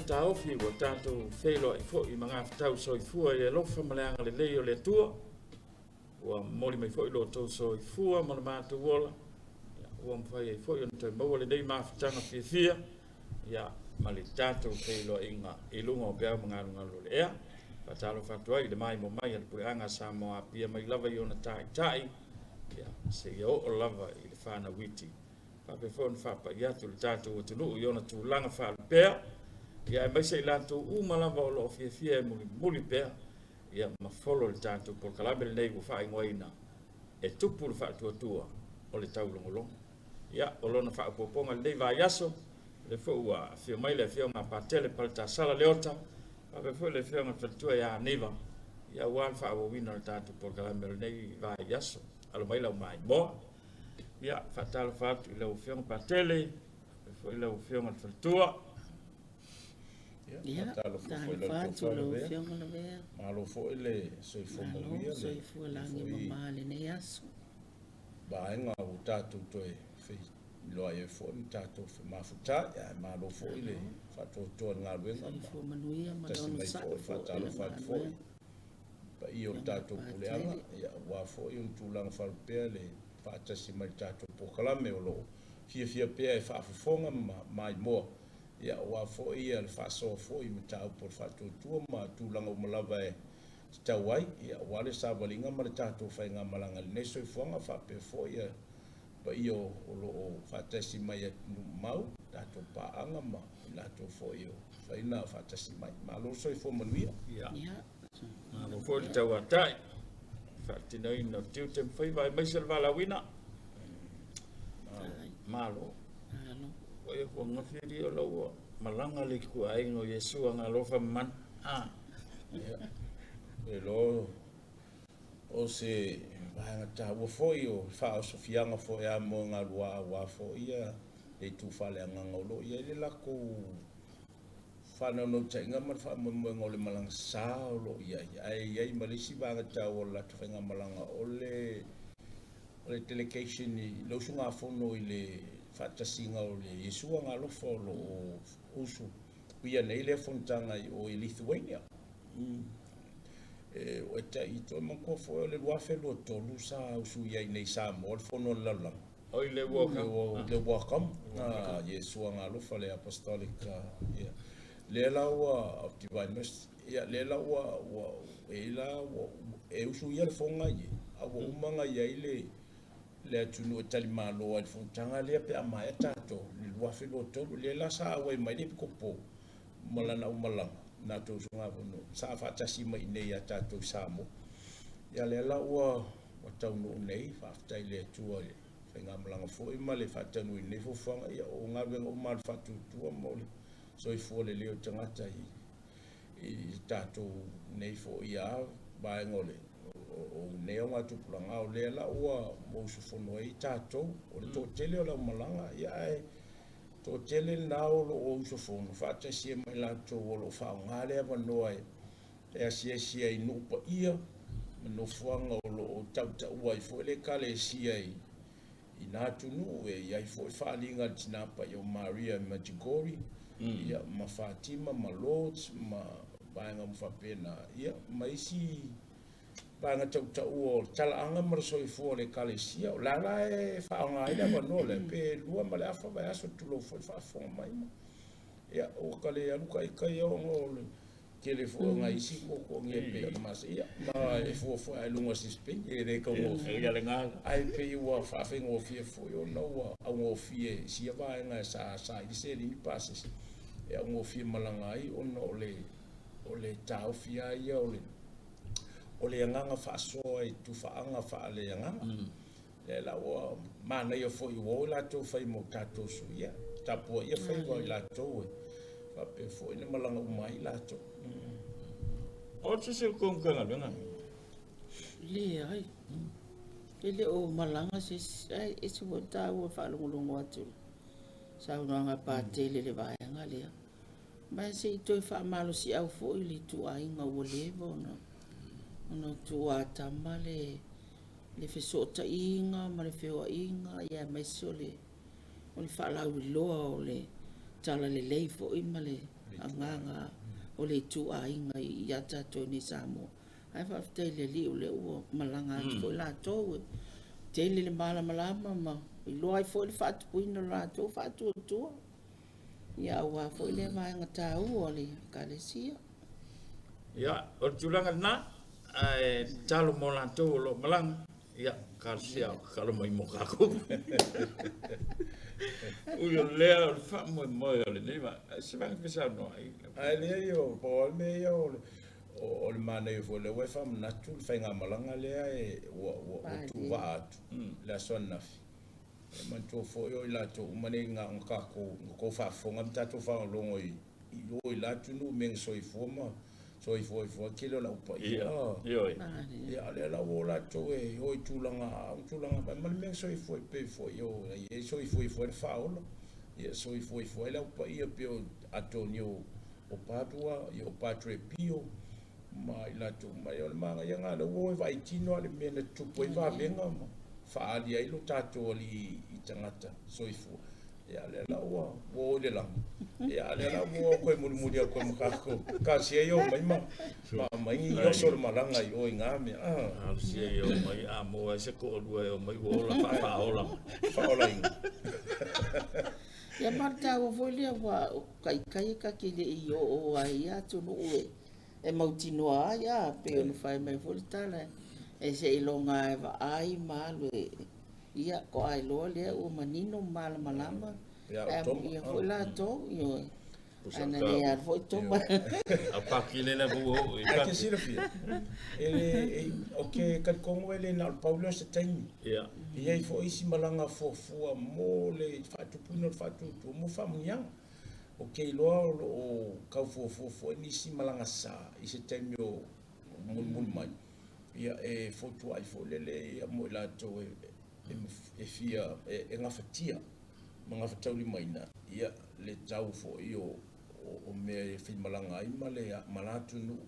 le taofi ua tatou feiloai foi magafetau soifua i le alofa ma le agalelei o le Atua. Ua momoli mai foi lo outou soifua ma le matou ola, ia, ua mafai ai foi ona toe maua lenei mafutaga fiafia, ia, ma le tatou feiloaiga i luga o peau magalugalu o le ea. Faatalofa atu ai i le maimoa mai a le puleaga a Samoa Apia mai lava i ona taitai, ia, seia oo lava i le fanau iti. Faapea foi ona faapai atu i le tatou atunuu i ona tulaga faalupea, ia, aemaise i latou uma lava o lo o fiafia e mulimuli pea ia ma folo le tatou polokalame lenei ua faaigoaina e tupu le faatuatua o le taulogologo. Ia, o lona faaopoopoga i lenei vaiaso, o lea foi ua afio mai le Afioga a Patele Paletasala Leota, faapea foi le Afioga i le Faletua ia Aniva, ia aua le faaauauina o le tatou polokalame o lenei vaiaso. Alo mai lau maimoa. Ia, faatalofa atu i lau Afioga Patele, faapea foi lau Afioga i le Faletua. Ia, Talofa atu lau Afioga Lavea. Malo foi le soifua manuia. Malo soifua lagi mama lenei aso. Vaega ua tatou toe feiloai ai foi ma tatou femafutai, ae malo foi le faatoatoa i le galuega. Soifua manuia ma le onosai foi. Faatalofa atu foi paia o le tatou puleaga, ia, aua foi ona tulaga faalupea le faatasi mai le tatou polokalame o lo o fiafia pea e faafofoga ma maimoa. Ia, aua foi le faasoa foi i mataupu o le faatuatua ma tulaga uma lava e tatau ai, ia, aua le savaliga ma le tatou faigamalaga i lenei soifuaga, faapea foi le paia o lo o faatasi mai i atunuu mamao, tatou paaga ma i latou foi o mafai ona faatasi mai. Malo le soifua manuia. Ia, malo foi le tauatai, faatinoina o tiute ma faiva aemaise le valaauina. Malo. Malo. Ua ua gafi o la ua malaga le ituaiga o Iesu agalofa mamana. Ah. Ia. E lo o se vaega taua foi o faaosofiaga foi a mo galua aua foi ia le itu faaleagaga o lo o i ai le latou faanaunautaiga ma le faamoemoega o le malaga sa o lo o i ai, ae i ai ma le isi vaega taua o le latou faigamalaga o le o le delegation i le usugafono i le faatasiga o le Iesu Agalofa o lo o usu uia nei lea fonotaga i o i Lithuania. E, e tai toe manatua foi o le 2023 sa usu i ai nei i Samoa le fono a le lalolagi. Oi le World Cup. Le World Cup. Ah, Iesu Agalofa le Apostolic. Ia. Lea la ua of Divine Mercy. Ia, lea la ua, ua, e la ua, e usu ia le foga ia, a ua uma ona i ai le, le atunuu e talimalo ai le fonotaga lea pe a maea tatou, le 2023, lea la sa auai mai le Epikopo ma lana aumalaga, natou usugafono, sa faatasi mai i inei ia tatou i Samoa. Ia, lea la ua, ua taunuu nei, faafetai i le Atua i le faigamalaga foi ma le faataunuuina nei fuafuaga, ia, o galuega uma a le faatuatua mo le soifua lelei o tagata i i tatou nei foi a vaega o le o nei augatupulaga o lea la ua usufono ai tatou o le toatele o le aumalaga ia ae toatele lena o lo o usufono faatasi ai ma i latou o lo o faaaoga le avanoa e asiasi ai i nuu paia ma nofoaga o lo o tautaua ai foi le ekalesia i I na atunuu e i ai foi faaaliga a le Tina Paia o Maria i Medjugorje, ia, ma Fatima, ma Lourdes, ma vaega uma faapena, ia, ma isi vaega tautaua o le talaaga ma le soifua o le Ekalesia. O le a la e faaaoga ai le avanoa lea, pe lua ma le afa vaiaso, tulou foi le faafofoga mai ma, ia, ua ta le alu ta ita ia ona o le tele foi o nai isi tuatuagia e pei ona masa ia ma e fuafua ae luga o se sipeni e le taugofie ia le gaga ae pei ua faafaigofie foi ona ua augofie i sia vaega sa saili seleni pasese e augofie malaga ai ona o le o le taofi lava ia o le o le agaga faasoa i tufaaga faaleagaga. Lea la ua manaia foi ua o latou fai mo tatou sui, ia tapuaia faiva o i latou e faapea foi ona malaga uma ai latou. O se isi o kou Matagaluega? Leai. E le o malaga se isi, ae ese foi le taua faalogologo atu i le saunoaga a Patele i le vaega lea. Ma se i toe faamalosiau foi i le ituaiga ua leva ona tuuatama le le fesootaiga ma le feoaiga aemaise o le o le faalauiloa o le talalelei foi ma le. Agaga o le ituaiga ia tatou nei Samoa. Ae faafetai i le Alii o lea ua malaga atu foi latou, e tele le malamalama ma iloa ai foi le faatupuina o le latou faatuatua. Ia aua foi lea vaega taua o le Ekalesia. Ia, o le tulaga lena, ae tatalo mo latou o lo o malaga, ia, talosia tatalo mai mo tatou. Ui o lea o le faamoemoe o lenei se vaega e saunoa ai. Ae leai, o pau lava le mea ia o le o le manaia foi o lea ua e faamanatu le faigamalaga lea e ua tuuvaa atu le aso ananafi. E manatua foi o i latou uma nei na ona tatou na tou faafofoga ma tatou faalogologo i o i la atunuu i mea na soifua ma soifua ai foi tele o le au paia. Ioe. Ia, a o lea la ua o latou e o i tulaga a tulaga ma le mea na soifua ai pei foi o e soifua ifo ai le faaola, ia soifua ifo ai le au paia pei o Antonio o Padua, ia o Padre Pio ma i latou uma. O le manaia lena, o lea ua o e vaai tino lava le mea na tutupu ai vavega ma faaali ai lo tatou alii i tagata soifua. Ia, lea la ua o i le lagi, ia, a o lea la ua o toe mulimuli atu ai ma tatou. Talosia ia o mai ma aumai ni oso o le malaga i o i na mea. Talosia ia o mai a maua ai se toalua e o mai ua ola faafaaola mai. Faaolaina. Ia ma le taua foi lea ua taitai e ta te le i oo ai i atunuu e mautinoa ai, a pei ona fai mai foi le tala, e seiloga e vaai ma alu e ia toa iloa lea ua manino ma malamalama. Ia, Ae o Toma. Amuia foi latou, ioe. Ae na le alu foi Toma. A paki le la ua oo i Ae te paki. silafia, e le, e, o ke talitonu e le na o le pau lea o se taimi. E i ai foi isi malaga fuafua mo le faatupuina o le faatuatua mo faamanuiaga. O ke iloa o lo o tau fuafua foi nisi malaga sa i se taimi o mulimuli mai. Ia e fotuai foi lele ia mo i latou e fia e gafatia ma gafataulimaina ia le tau foi o mea e faimalaga ai ma le ma la atunuu.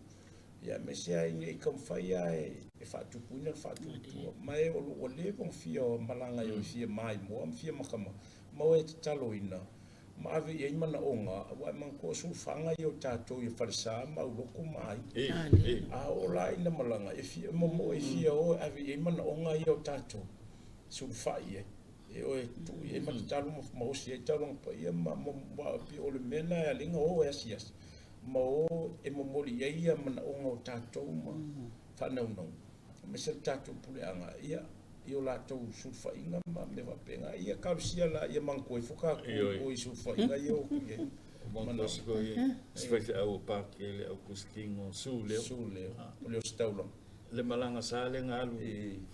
Ia aemaise ai nei taumafai lava e faatupuina le faatuatua. Ma e o lo ua leva ona fia malaga e o e fia maimoa ma fia matamata ma o e tataloina ma ave i ai manaoga, aua e manatua o sulufaga ia o tatou i falesa ma aulotu ma aiga. A oo la ina malaga e fia momoo e fia o e ave i ai manaoga ia o tatou sulufai i ai. E o e tuu i ai ma tatalo ma osi ai taulaga paia ma pei o le mea lena e ala ai ona o e asiasi ma o e momoli i ai ia manaoga o tatou ma faanaunauga aemaise le tatou puleaga ia i o latou sulufaiga ma mea faapena. Ia talosia la ia manatua ifo tatou o i sulufaiga ia o atu i ai. Manatua se foi se faifeau o Pake le au kusitino Su Leo. Su Leo, o le ositaulaga. Le malaga sa lea na alu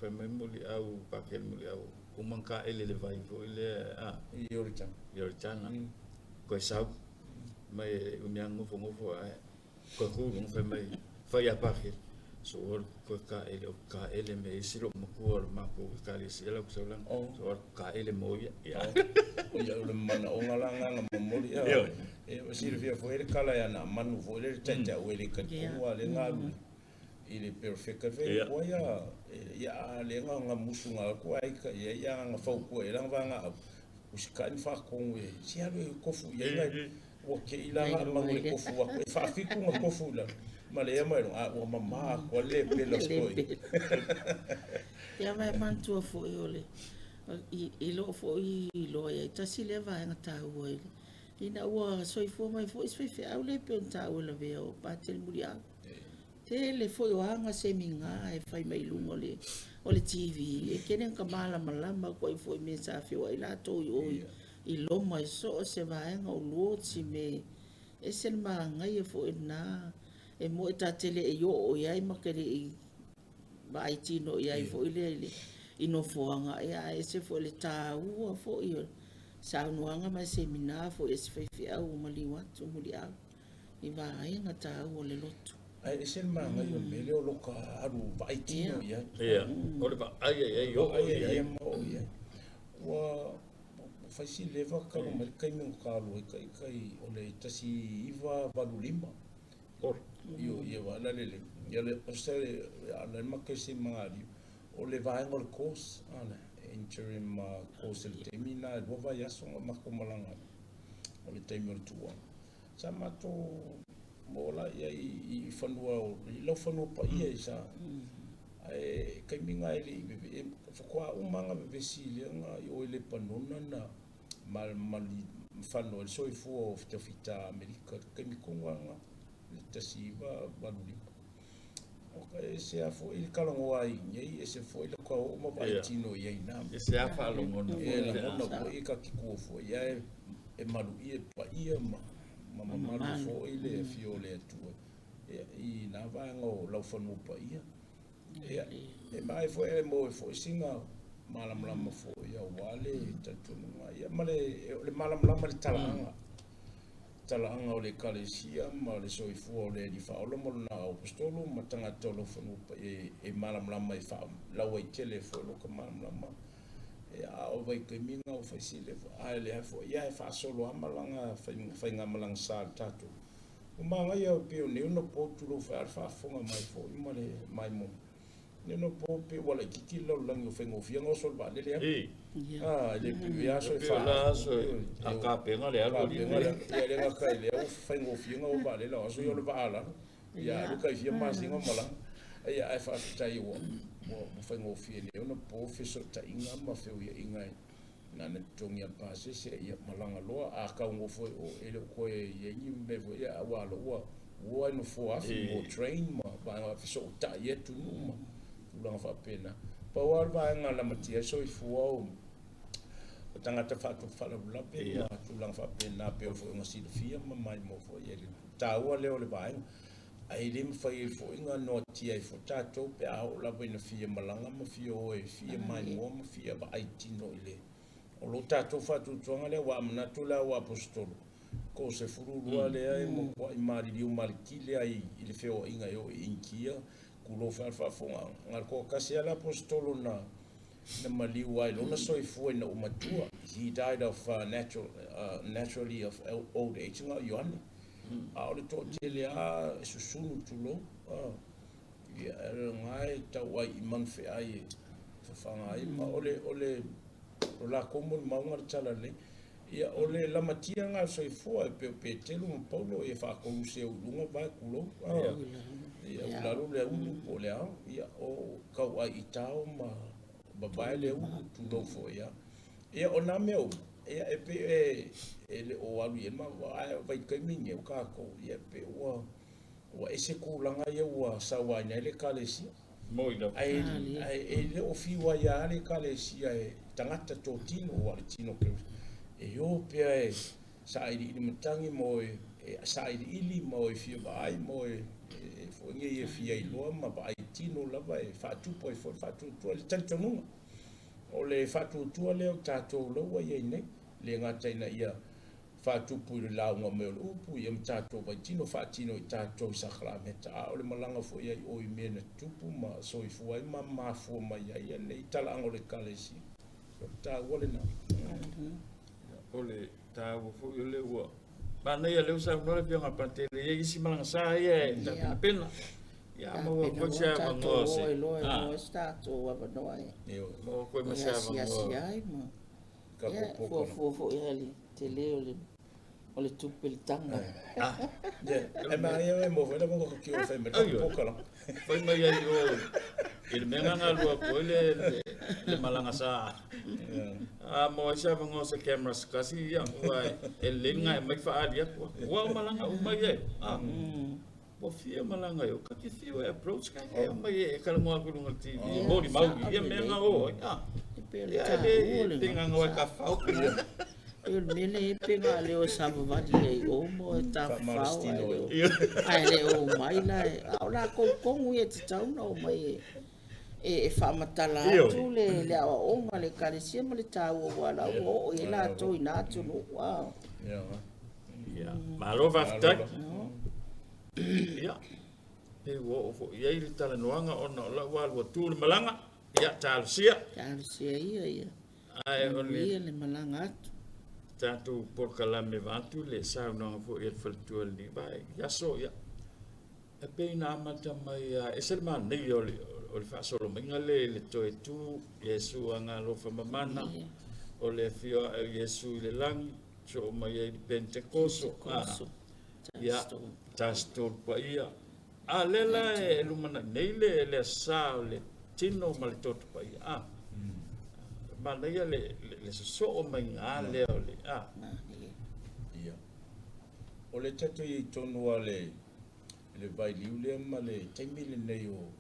fai mai Muliau, Pake le Muliau, uma ona taele le vai foi lea a I Ioritana. Ioritana. Koe sau mai e umi lava nofonofo ae koe ku i luga fai mai fai ia Pake so ua alu koe taele o taele me isi lou matua o le matou ekalesia la ua sau lana so ua alu taele mo ia. Ia o le manaoga la lena na momoli. E silafia foi le tala ia Naamanu foi lele taitai e le talitonu a lea na alu i le perofeta fai koa ia ia a lea na musu na atu ai ka ia ia na fautua i lana vaega au usikai ma faatonu e si alu e tofu i ai nai ua te i la Naamanu e tofu atu e faafitu na tofu i lalo ma le ia mai a ua mamā atu a le pela soi. Ia ma e manatua foi o le i loo foi iloa i ai tasi lea vaega taua i ina ua soifua mai foi se faifeau lea pei ona taua e lavea o Patele Muliau. Tele foi o aga semina e fai mai i luga o le TV e tele na malamalama atu ai foi i mea sa feoai latou i o i Loma i so o se vaega o Lourdes me ese le manaia foi lena e moe ta te le i oo i ai ma te le i vaai tino i ai foi lea i le i nofoaga ia ae ese foi le taua foi o saunoaga ma semina foi e se faifeau ua maliu atu Muliau i vaega taua o le lotu. Ae ese le manaia o le mea lea o lota alu vaai tino i ai. Ia, o le vaai ai ai oo i ai. Ma oo i ai. Ua fai si leva talu mai le taimi na ta alu ai taitai o le 1985. Ora. Io ia wa la lele. Ia le o se ala ma ke se mangali. O le vaega o le course, ala interim course le taimi na lua vaiaso ma ko malanga. O le taimi o le tuuaga. Sa matou mola ia i fanua o i lau fanua paia i sa. Ae taimi na e le i veve faatoa uma ona vevesi i lea na i o i Lepanona na malifano ai le soifua o Tafita Amerika i le taimi tonu lava lena i le 1985. E ese lava foi le talanoa ai i inei, ese foi le tau oo ma vaai tino i ai i ina. Ese lava faalogona foi. E lagona foi e ta te tua foi ae e maluia e paia ma mamalu foi le afio o le Atua i na vaega o lau fanua paia. Ia, e maea foi e maua ai foi sina malamalama foi aua le talitonuga. Ia ma le, o le malamalama i le talaaga. Talaaga o le Ekalesia ma le soifua o le Alii Faaola ma Lona Aposetolo ma tagata o laufanua paia e malamalama e faalauaitele ai foi lota malamalama. Ia, a o vaitaimi na ua fai si leva, ae lea foi ia e faasolo lava malaga faigamalaga sa a le tatou. Ua manaia pei o nei ona po tulou foi a o le faafofoga mai foi ma le maimoa. Nei ona po pei ua laitiiti le lalolagi ua faigofie ona oso le vaalele alu. Ah, e le pei o aso e Pei o la aso e a kapena le alu alii. Ia le gata i lea ua faigofie ona o vaalele a o aso ia o le vaa lalo. Ia alu tai fia masina o malaga. Ia ae faafetai ua faigofie nei ona po fesootaiga ma feuiaiga na ona totogi lava o le pasese ia malaga loa. A taugofo i o e le o toe i ai ni mea foi ia aua loa ua ua i nofoa afi mo train ma vaega fesootai i atunuu ma tulaga faapena. Pau lava le vaega lamatia ai soifua o tagata faatupu faalavelave ma tulaga faapena pei foi ona silafia ma maimoa foi e le taua lea o le vaega. Ae le mafai ai foi ona noatia ai foi tatou pe a oo lava ina fia malaga ma fia o e fia maimoa ma fia vaai tino i le o lo tatou faatuatuaga lea ua manatu le au aposetolo ko 12 lea e matuai maliliu malikile ai i le feoaiga e oo i Initia tulou foi le faafofogaaga na o le toatasi lava le aposetolo na maliu ai lona soifua ina ua matua. He died of naturally of old age na o Ioane. A o le toatele lava e susunu tulou. Ia, lena e tau ai i manufeai e fafaga ai ma o le o le o lakou molimauga le tala lelei. Ia, o le lamatia lena o le soifua e pei o Petelu ma Paulo ia faatolu seu i luga vae tulou. Ia, ua lalo le aulu po o le ao, ia, o tau ai i tao ma vavae le ulu tulou foi ia. Ia, o nā mea uma, ia, e pei e le o alu i ai le mafaufau, ae o vaitaimi nei o tatou, ia, e pei ua ua ese tulaga ia ua sauaina ai le Ekalesia. Moi lava. Ae e le o fiu ai lava le Ekalesia e tagata totino aua o le tino e o pea e sailiili matagi ma o e sailiili ma o e fia vaai ma o e foi nei e fia iloa ma vaai tino lava e faatupu ai foi le faatuatua i le talitonuga. O le faatuatua lea o tatou la ua i ai nei, le gata ina ia faatupu i le lauga mai o le upu, ia ma tatou vaitino, faatino i tatou i sakalameta, a o le malaga foi ai o i mea na tutupu ma soifua ai ma mafua mai ai lenei talaaga o le Ekalesia. O le taua lena. O le taua foi o lea ua manaia lea ua saunoa le Afioga a Patele, e i ai isi malaga sa ia e tapenapena. Ia maua foi se avanoa se. Maua se tatou avanoa e. Maua foi ma se avanoa. Ai ma. Ia, fuafua foi lava i le tele o le tupe le taga. E manaia e maua foi le avanoa ki o fai mai le pokala. Fai mai ai o i le mea na lua atu ai le malaga sa. A mo ai se avanoa se camera se tasi, ia, ua e lelei na e mai faaali atu. Ua o malaga uma ia e. Ua fia malaga e o, ka te fiu e approach ka e mai e talanoa atu i luga o le TV, e molimau i ia mea na o ai. Ia e le pe nganga o e ka fao. E o le mea lea pe na leo e savavali ai o mo e tafafao ae le o mai la e, a o lakou tonu ia e tatau ona o mai e faamatala atu le aoaoga a le Ekalesia ma le taua aua la ua oo i ai latou i na atunuu. Ia, malo faafetai. Ia, pe ua oo foi i ai le talanoaga ona o lau alu atu le malaga. Ia, talosia. Talosia ia ia. Ae o le, le malaga atu. Tatou polokalame vaeatu le saunoaga foi a le faletua i lenei vae i aso. Ia, e pei na amata mai a ese le manaia o le faasolo maiga lea i le toe tu Iesu Agalofa Mamana, o le afio ae o Iesu i le lagi, soo mai ai i le Pentekoso. Ia, Tasi Tolu Paia. A lea la e lumanai nei le le Aso Sa o le Tino ma le Toto Paia. A. Manaia le le sosoo mai ga lea o le a. Ia. O le tatou i ai tonu lava le le vailiu lea ma le taimi lenei o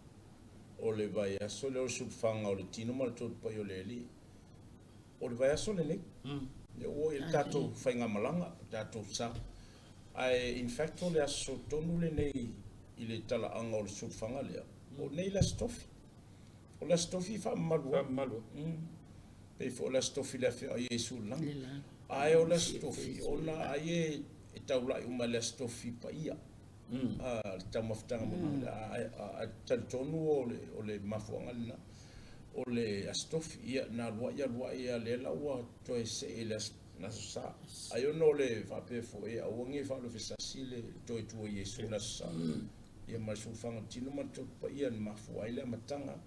o le vaiaso lea o le sulufaga o le Tino ma le Toto Paia o le Alii. O le vaiaso lenei, lea ua oo i le tatou faigamalaga, le tatou sa. Ae in fact o le aso tonu lenei i le talaaga o le sulufaga lea, o nei le Aso Tofi. O le Aso Tofi e faamamalu ai. Faamamalu ai. Pei foi o le Aso Tofi i le afioaga o Iesu i le lagi. Ae o le Aso Tofi, ona ai e taulai uma i le Aso Tofi paia, le taumafataga mulimuli. Ae talitonu o le mafuaaga lena. O le Aso Tofi, ia, na aluai aluai lava, lea la ua toe see i le Aso Sa. Ai ona o le faapea foi, aua ne i faalofesasi le toe tu o Iesu i le Aso Sa. Ia ma le sulufaga tino ma le toto paia na mafua ai le amataga.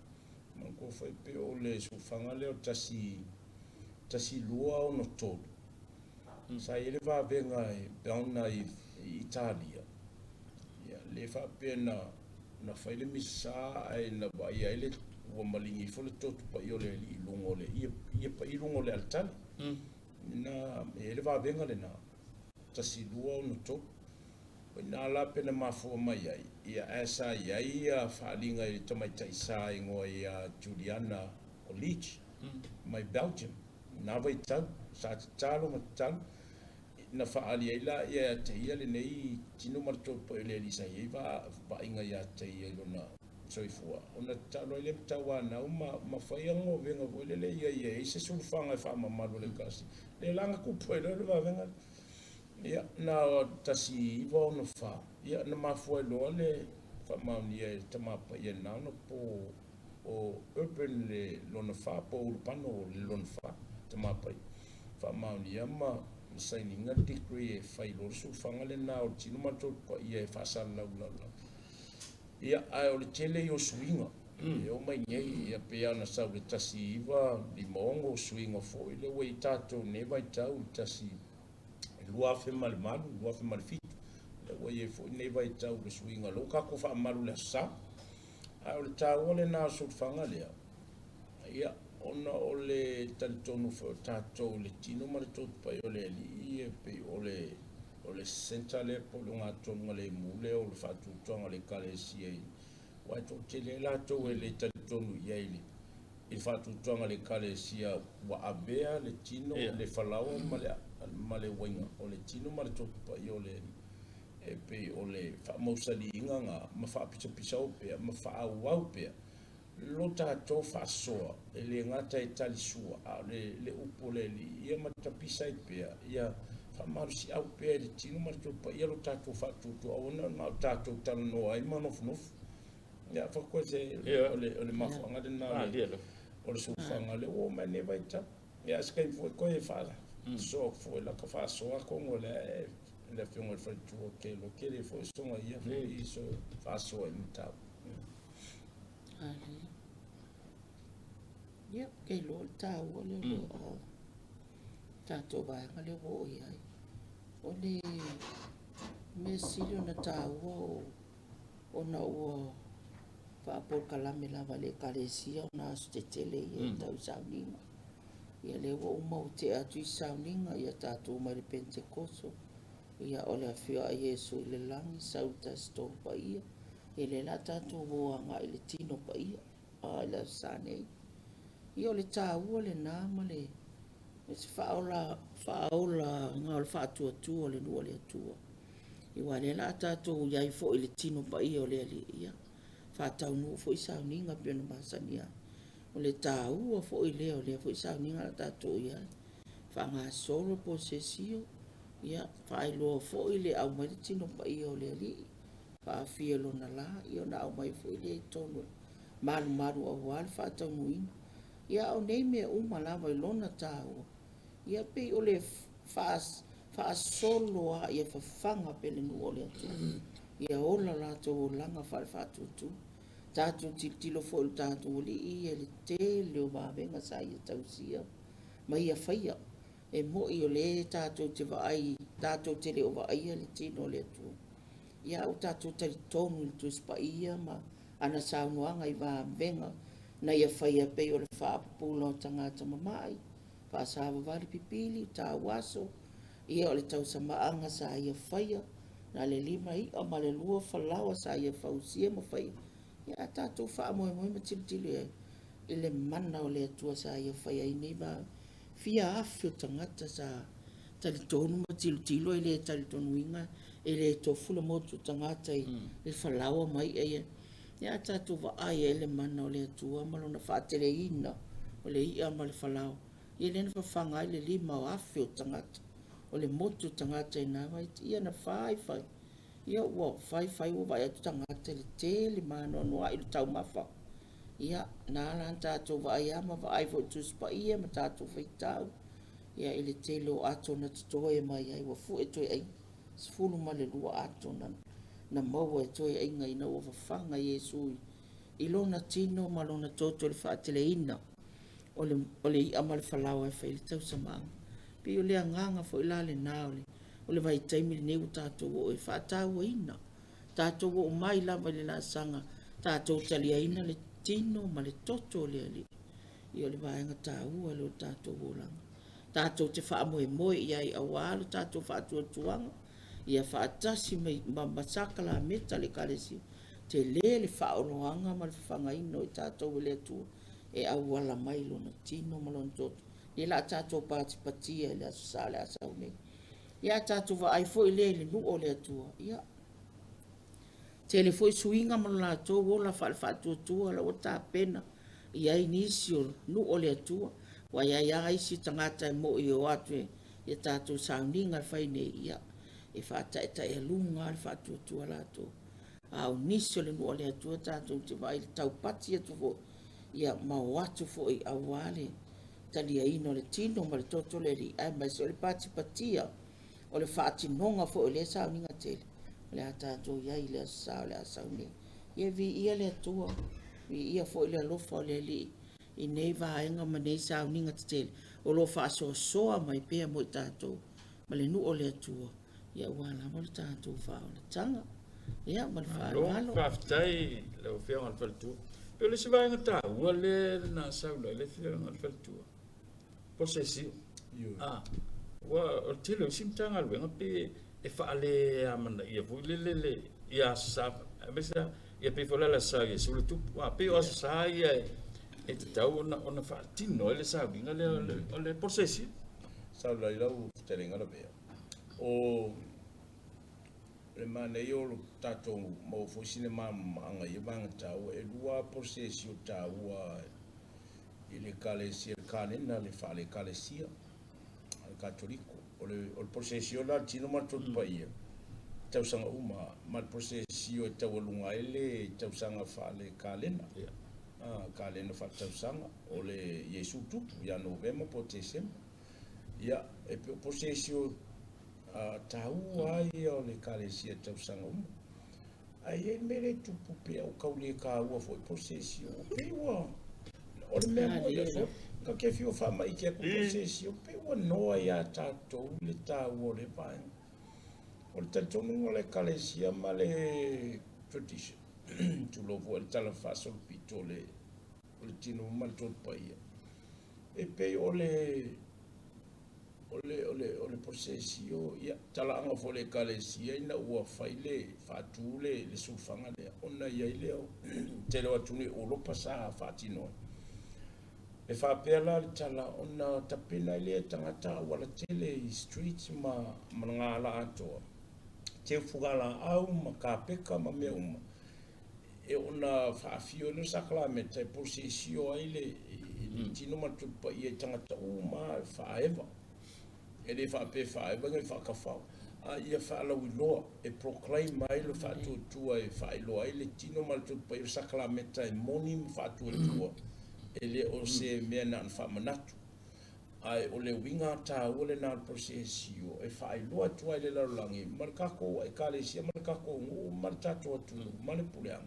Manatua foi pei o le sulufaga lea o le 1263, sa i ai le vavega e Belna i Italia, ia, lea faapea na Na fai le misa ae na vaaia ai le ua maligi ifo le toto paia o le Alii i luga o le ie paia i luga o le aletale. Na e i ai le vavega lena, 1263. O i ina la pe na mafua mai ai, ia ae sa i ai ia faaaliga i le tamaitai sa igoa ia Juliana o Leach mai Belgium. Na vaitau, sa tatalo ma tatalo. Na faaali ai la ia te ia lenei tino ma le tolu o le alii sa i ai vaaiga ia te ia i lona soifua, ona tatalo ai lea ma tauanau ma fai agoavega foi lele ia i ai se sulufaga e faamamalu e le Ekalesia. Le laga kupu ai loa le vavega lea. Ia, na 1964, ia, na mafua ai loa le faamaonia e le Tama Paia lena ona po o Urban le lona fa, po o Ulupano le lona fa, Tama Paia. Faamaonia ma sainiga le decree e fai loa le sulufaga lena o le tino ma le tolu paia e faasalalau i le lalolagi. Ia, ae o le tele ia o suiga e oo mai nei, ia pei lava ona sau i le 1956 suiga foi lea ua i ai tatou i lenei vaitau i le 2008, 2007, lea ua i ai foi lenei vaitau i le suiga lea ua tatou faamalu i le Aso Sa. Ae o le taua lena o le sulufaga lea, Ia, ona o le talitonu foi o tatou i le tino ma le toto paia o le Alii, e pei o le, o le centre lea po o le ogatotonu lemu lea o le faatuatuaga o le Ekalesia i, aua e toatele ai latou e le talitonu i ai i le, i le faatuatuaga o le Ekalesia ua avea le tino, le falaoa ma le, ma le uaiga o le tino ma le toto paia o le Alii. E pei o le faamausaliina na ma faapisapisao pea ma faaauau pea Lo tatou faasoa, e le gata e tali sua, a o le le upu o le Alii, ia matapisa ai pea, ia faamalosiau pea i le tino ma le tolu paia lo tatou faatuatua, aua ne i na o tatou talanoa ai ma nofonofo. Ia, fakoe se o le o le mafuaaga lena o le o le sulufaga lea ua oo mai lenei vaitau. Ia, a o se taimi foi toe faasoa atu foi lata faasoa atonu o lea e le Afioga i le Faletua ou te iloa tele foi soga ia foi so faasoa i mataupu. Alia. Ia, ou te iloa o le taua lea o le tatou vaega lea ua oo i ai. O le mea sili ona taua o ona ua faapolokalame lava e le Ekalesia ona aso tetele ia e tau i sauniga. Ia lea ua uma ua tea atu isi sauniga, ia tatou omai i le Penetekoso, ia o le afio a Iesu i le lagi, sau i le Tasi Tolu Paia, Ia lea la tatou o agai i le tino paia a i le Aso Sa nei. Ia o le taua lena ma le se faaola faaolaga o le faatuatua o le nuu o le Atua. Ia aua lea la tatou i ai foi i le tino paia o le Alii, ia faataunuu foi sauniga pei ona masani ai. O le taua foi lea o lea foi sauniga la tatou i ai. Faagasolo posesio, ia faailoa foi le aumai le tino paia o le Alii faafia lona la, ia ona aumai foi lea i totonu e malumalu aua le faataunuuina. Ia a o nei mea uma lava i lona taua, ia pei o le faasolo lava ia fafaga pea le nuu o le Atua, ia ola lo latou olaga faale-faatuatua. Tatou tilotilo foi i lo tatou Alii ia i le tele o vavega sa ia tausia ma ia faia. E mo'i o lea tatou te vaai, tatou te le o vaaia le tino o le Atua. Ia a ua tatou talitonu i le Tusi Paia ma ana saunoaga i vavega na ia faia pei o le faapupula o tagata mama'i, faasavavali pipili, tauaso, ia o le tausamaaga sa ia faia, na le 5 i'a ma le 2 falaoa sa ia fausia ma faia. Ia a tatou faamoemoe ma tilotilo i ai i le mana o le Atua sa ia faia ai nei vavega. Fia afe o tagata sa talitonu ma tilotilo e le talitonuina, e le tofu le motu o tagata i le falaoa ma i'a ia. Ia a tatou vaai ai le mana o le Atua ma lona faateleina o le i'a ma le falaoa, ia lea na fafaga ai le 5,000 o tagata, o le motu o tagata i na vaitaimi. Ia na fai fai, ia ua fai fai ua vaai atu tagata i le tele ma anoanoai le taumafa. Ia, na ala ona tatou vaai lava ma vaai foi i Tusi Paia ma tatou faitau, ia i le tele o ato na totoe mai ai, ua fue toe aiga, 12 ato na maua e toe aiga ina ua fafaga Iesu i lona tino ma lona toto i le faateleina o le i'a ma le falaoa e fai ai le tausamaaga. Pei o le agaga foi la lena o le vaitaimi lenei ua tatou oo e faatauaina. Tatou oo mai lava i le laasaga, tatou taliaina le tino ma le toto o le Alii. Ia o le vaega taua lea o le tatou olaga. Tatou te faamoemoe i ai aua lo tatou faatuatuaga, ia faatasi ma sakalameta le Ekalesia. Tele le faaoloaga ma le fafagaina o i tatou e le Atua e auala mai lona tino ma lona toto. Ia la tatou patipatia i le Aso Sa o le a sau nei. Ia a tatou vaai foi lea i le nuu o le Atua, ia tele foi suiga ma lo latou ola faale-faatuatua la ua tapena i ai nisi o nuu o le Atua. Ua i ai lava isi tagata e mo'i e o atu ia tatou sauniga e fai nei, ia e faataetaealuga le faatuatua latou. A o nisi o le nuu o le Atua tatou te vaai i le taupati atu foi, ia ma o atu foi aua le taliaina o le tino ma le toto o le Alii, aemaise o le patipatia o le faatinoga foi o lea sauniga tele o le a tatou i ai i le Aso Sa o le a sau nei. Ia viia le Atua, viia foi le alofa o le Alii i nei vaega ma nei sauniga tetele o lo o faasoasoa mai pea mo i tatou ma le nuu o le Atua, ia aua lava le tatou faaolataga. Ia, ma le faaaloalo. Faafetai lau Afioga i le Faletua. Pei o le isi vaega taua lea na saunoa ai le Afioga i le Faletua, posesio. Ah, ua o le tele o isi Matagaluega pe e faaleamanaia foi lele le ia Aso Sa, aemaise lava ia pei foi la le Aso Sa o Iesu le Tupu. Ah, pei o Aso Sa ia e tatau ona faatino ai le sauniga lea o le posesio. Saunoa i lau fetalaiga Lavea, o le manaia o lo tatou maua foi sina malamalamaaga i ia vaega taua. E lua lava posesio taua i le Ekalesia, le kalena le faale-Ekalesia a le Katoliko. O le posesio la le tino ma le toto paia i tausaga uma, ma le posesio e taualuga ai le tausaga faale-kalena, kalena faale-tausaga o le Iesu Tupu ia Novema po o Tesema. Ia, e pei o posesio taua ai ia o le Ekalesia i tausaga uma. Ae i ai le mea lea e tupu pea ua tau le taua foi posesio. Pei ua, o le mea moni ia foi, ta te fiu e faamaite atu posesio, pei ua noa ia tatou le taua o le vaega. O le talitonuga o le Ekalesia ma le tradition, tulou foi le tala faasolopito o le tino ma le toto paia, e pei o le o le posesio, ia, talaaga foi o le Ekalesia ina ua fai le faatu le sulufaga lea, ona i ai lea o tele o atunuu i Uropa sa faatino ai. E faapea la le tala, ona tapena ai lea e tagata auala tele i streets ma ngā ala atoa, teu fugalaau ma kapeka ma mea uma, e ona faafio ai lea o sakalameta e posesio ai le tino ma le toto paia i tagata uma faaeva. E le faapea faaeva ngai faakafau, a ia faalauiloa e proclaim ai le faatuatua e faailoa ai le tino ma le toto paia o sakalameta e moni ma faatuatua, e le o se mea na ona faamanatu. Ae o le uiga taua lena o le posesio e faailoa atu ai le lalolagi ma le tatou Ekalesia ma le tatou nuu ma le tatou atunuu ma le puleaga.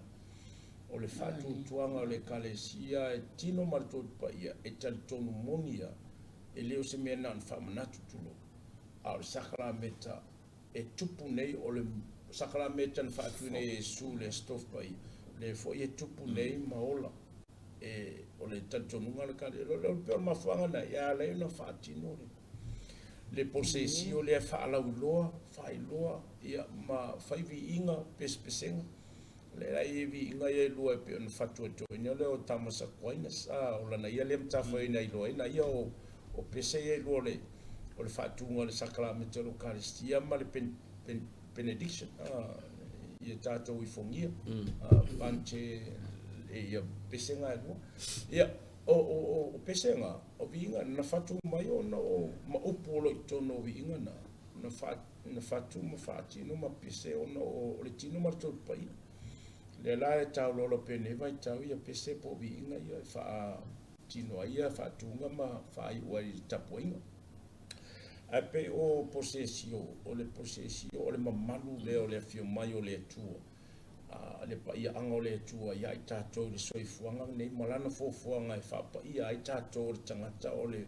O le faatuatuaga o le Ekalesia e tino ma le toto paia e talitonu moni ia. E le o se mea na ona faamanatu tulou, a o le sakalameta e tupu nei, o le sakalameta na faatuina e Iesu i le Aso Tofi Paia, lea foi e tupu nei ma ola. E, o le talitonuga o le kale, o le pei o le mafuaaga lena e ala ai ona faatino le le posesio lea faalauiloa, faailoa, ia, ma fai viiga, pesepesega. Le ai e viiga ia e lua e pei ona fatuatuaina lea o Thomas Aquinas, a, o lana ia lea matafaioi na iloaina ia o pese ia e lua o le faatuga o le sakalameta o le Eukaristia ma le benediction, a, ia tatou ifogia, a, pante ia pesega e lua. Ia, o pesega, o viiga, na fatu mai ona o ma upu o lo o i totonu o viiga na, na fatu ma faatino ma pese ona o le tino ma le toto paia. Lea la e taulola pea nei vaitau ia pese po o viiga ia e faatino ai ia faatuga ma faaiu ai i le tapuaiga. Ae pei o posesio, o le posesio o le mamalu lea o le afio mai o le Atua, a, le paiaaga o le Atua ia i tatou i le soifuaga lenei ma lana fuafuaga e faapaia ai tatou o le tagata o le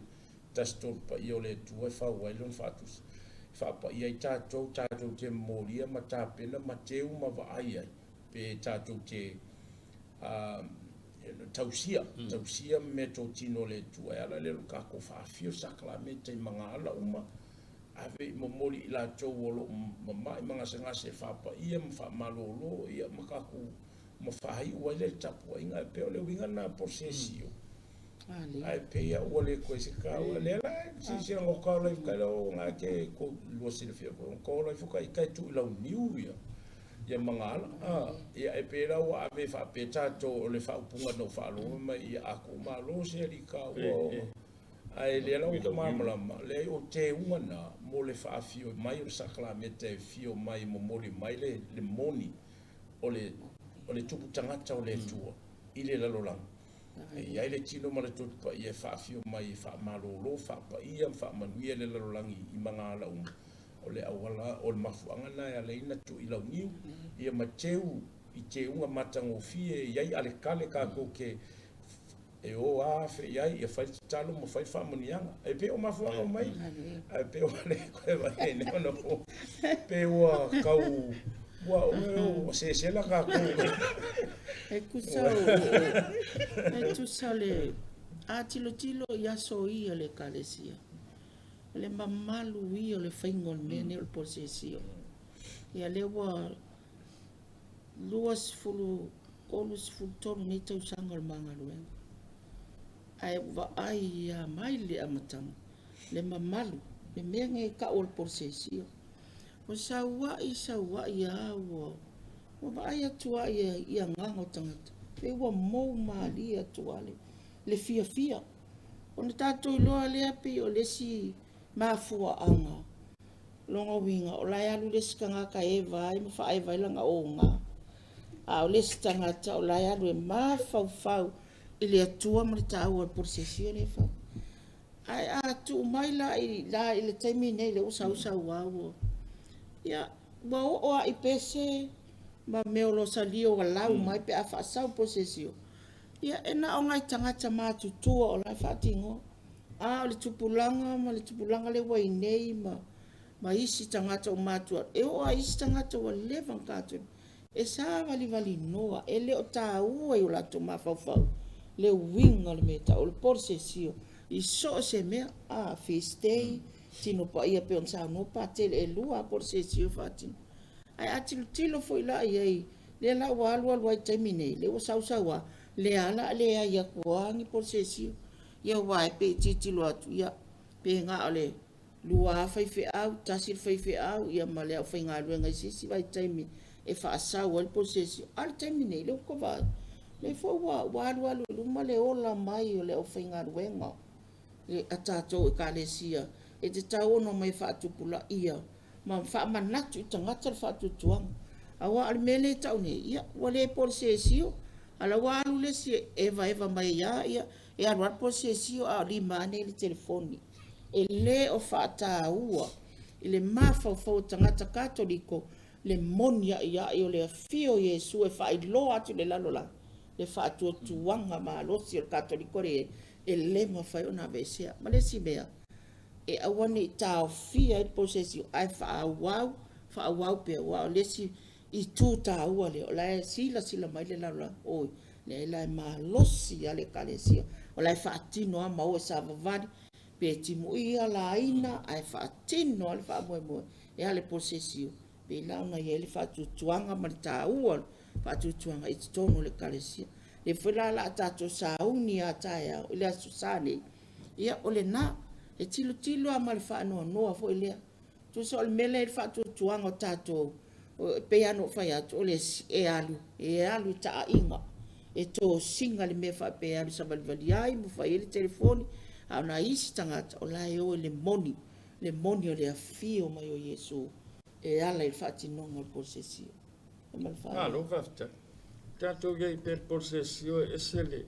tasi tolu paia o le Atua e fau ai lona faatusa. E faapaia ai tatou, tatou te molia ma tapena ma teu ma vaai ai, pe tatou te tausia, tausia meatotino o le Atua e ala lea o le tatou faafio sakalameta i magaala uma, ave i momoli i latou o lo o mama'i ma gasegase e faapaia ma faamalolo, ia, ma tatou ma faaiu ai le tapuaiga. E pei o le uiga lena posesio. Ae pei a ua le koe se taua lea la silasila ngo ka ola i kai o nga ke ko lua silafia ko ko ola i fuka i kai tu i lau niu ia ia magaala a ia e pei la ua ave faapea tatou o le faaupuga na ou faalogo mai ia a ku malo se ali ka ua ae lea la ua malamalama leai o teuga na mo le faafio mai o le sakalameta e fio mai momoli mai le moni o le tupu tagata o le Atua i le lalolagi. E i ai le tino ma le toto paia e faafio mai e faamalolo, faapaia ma faamanuia le lalolagi i magaala uma. O le auala, o le mafuaaga lena e ala ai ona tuu i launiu, ia ma teu i teuga matagofie e i ai alekale tatou te e o afe i ai, ia fai le tatalo ma fai le faamanuiaga. E pei o mafuaaga mai, ae pei ua le koe vaai nei ona pe ua tau ua sesela tatou. E tusa o, e tusa le a tilotilo i aso ia o le Ekalesia, o le mamalu ia o le faiga o le mea nei o le posesio. Ia lea ua 20, 33 nei tausaga o le ma galuega. Ae ua vaai ia mai le amataga, le mamalu, le mea nei e tau o le posesio. Ua saua'i, saua'i lava ua ua vaai atu lava i agaga o tagata, pei ua mou malie atu lava le fiafia. Ona tatou iloa lea pei o le isi mafuaaga, lona uiga o la e alu le isi tagata e eva ai ma faaeva ai lana oga, a o le isi tagata o la e alu e mafaufau i le Atua ma le taua o le posesio lea e fai. Ae a tuu mai la i la i le taimi nei lea ua sausau lava ua, ia, ua oo lava i pese ma mea o lo o salio ua lau mai pe a faasau posesio. Ia, e na o nai tagata matutua o la e faatinoa. A o le tupulaga ma le tupulaga lea ua i nei ma isi tagata ua matua, e oo lava i isi tagata ua leva ona tatou, e savalivali noa, e le o taua i o latou mafaufau le uiga o le mea e tau o le posesio i so o se mea, a feast day, tino paia pei ona saunoa Patele, e lua lava posesio e faatino. Ae a tilotilo foi la i ai, lea la ua alu alu ai i le taimi nei, lea ua sausau lava, lea lava o le a leai atu lava ni posesio. Ia aua e pei e tilotilo atu, ia, pe na o le lua lava faifeau, tasi le faifeau, ia ma le aufaigaluega i se isi vaitaimi e faasau ai le posesio. A o le taimi nei, lea ua ta vaai, lea foi ua alu alu i luma le ola mai o le aufaigaluega a tatou Ekalesia, e tatau ona omai e faatupulaia ma faamanatu i tagata le faatuatuaga. Aua o le mea lea e tau nei, ia, ua le posesio, a o la ua alu le isi e evaeva mai lava, ia, e alu lava le posesio a o lima ane i le telefoni. E le o faataua i le mafaufau o tagata Katoliko le moni a'ia'i o le afio o Iesu e faailoa atu i le lalolagi le faatuatuaga malosi o le Katoliko lea e i ai. E lē mafai ona aveesea. Ma le isi mea, e aua ne i taofia ai le posesio, ae faaauau, faaauau pea, aua o le isi itu taua lea, o la e silasila mai le lalolagi, oi, leai la e malosi lava le Ekalesia, o la e faatino lava ma o e savavali, pe timuia, laina, ae faatino lava le faamoemoe e ala i le posesio, pei la ona i ai le faatuatuaga ma le taua o le faatuatuaga i totonu o le Ekalesia. O lea foi la o le a tatou sauni lava taeao i le Aso Sa nei, ia o lena, e tilotilo lava ma le faanoanoa foi lea. Tusa o le mea lea i le faatuatuaga o tatou, e pei lava ona ou fai atu, o le isi e alu, e alu i taaiga, e tosina le mea faapea e alu savalivali ai ma fai ai le telefoni, a o nai isi tagata, o la e o i le moni, le moni o le afio mai o Iesu e ala i le faatinoga o le posesio. Ma le faaaloalo. Malo faafetai. Tatou i ai pea i le posesio e ese le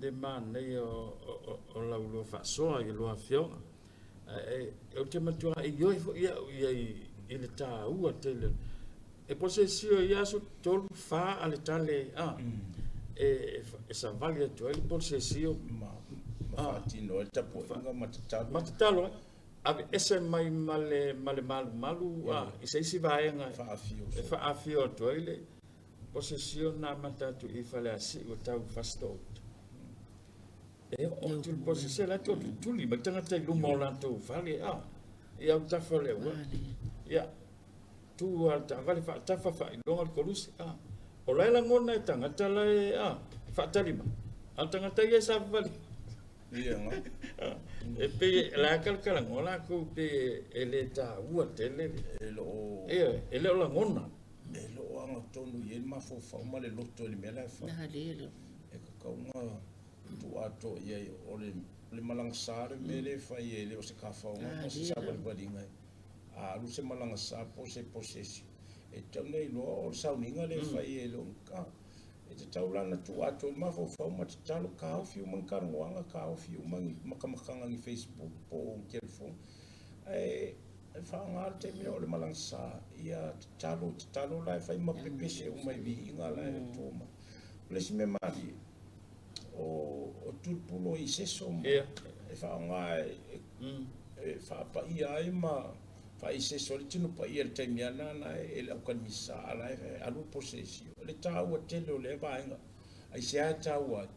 le manaia o lau lua faasoa i lua afioga. Ae ou te matua ioe foi au i ai i le taua tele. E posesio i aso 3, 4 a le tale a e savali atu ai le posesio ma faatino ai le tapuaiga ma tatalo. Ma tatalo ai. Aveese mai ma le malumalu i se isi vaega e faafio atu ai le posesio na amata atu i Faleasiu e tau i Fasitoo-uta. E oo atu le posesio la e tolituli mai tagata i luma o latou fale i autafa o le auala. Ia, tu lava le taavale faatafa faailoga le koluse. O la e lagona e tagata la e faatali mai, a o tagata ia e savavali. E pei o la e talatalanoa latou pei e le taua tele. E le o E le o lagona. E le o agatonu i ai le mafaufau ma le loto i le mea la e fai. E tatau ona tuu atoa i ai o le malaga sa le mea lea e fai e le o se tafaoga po o se savalivaliga. A alu se malaga sa po o se posesio, e tatau ona iloa o le sauniga lea e fai e le o E tatau la ona tuu atoa i le mafaufau ma tatalo, taofi uma ni talanoaga, taofi uma ni matamataga ni Facebook po o ni telefoni, ae faaaoga le taimi lea o le malaga sa, ia tatalo, tatalo la e fai ma pepese uma i viiga la e to mai. O le isi mea malie, o tulipulo i seso ma e faaaoga e faapaia ai ma faaiseso ai le tino paia i le taimi lava lena na e le aukalimisa a la e alu le posesio. O le taua tele o lea vaega, aisea e taua ai?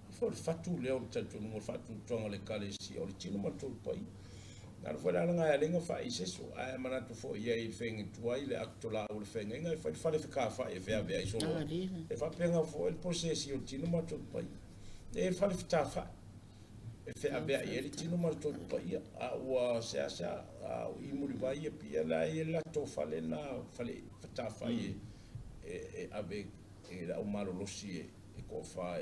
Foi o le fatu lea o le talitonuga o le faatuatuaga o le Ekalesia, o le tino ma le tolu paia. Na ala foi la lena e ala ai ona faaiseso, ae manatu foi i ai i le feagaiga tuai, le akitolaau o le feagaiga e fai le fale fetafa'i e feaveai solo ai. E faapena foi le posesio o le tino ma le tolu paia. E fale fetafa'i e feaveai ai le tino ma le tolu paia, a ua seasea a o i Mulivai e pia la e i ai le latou fale na fale fetafa'i e ave e le au malolosi e toafa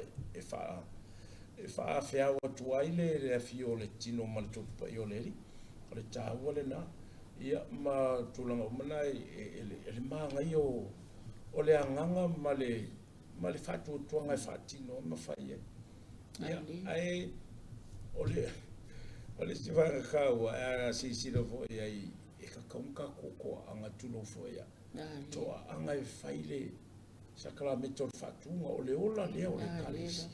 e faafeao atu ai le afio o le tino ma le tolu paia o le Alii. O le taua lena, ia ma tulaga uma na e le manaia o le agaga ma le ma le faatuatuaga e faatino ai ma fai ai. Ia, ae o le o le isi vaega taua, a silasila foi i ai, e tatau ona tatou toaaga, tulou foi au, toaaga e fai le sakalameta o le faatuga, o le ola lea o le Ekalesia.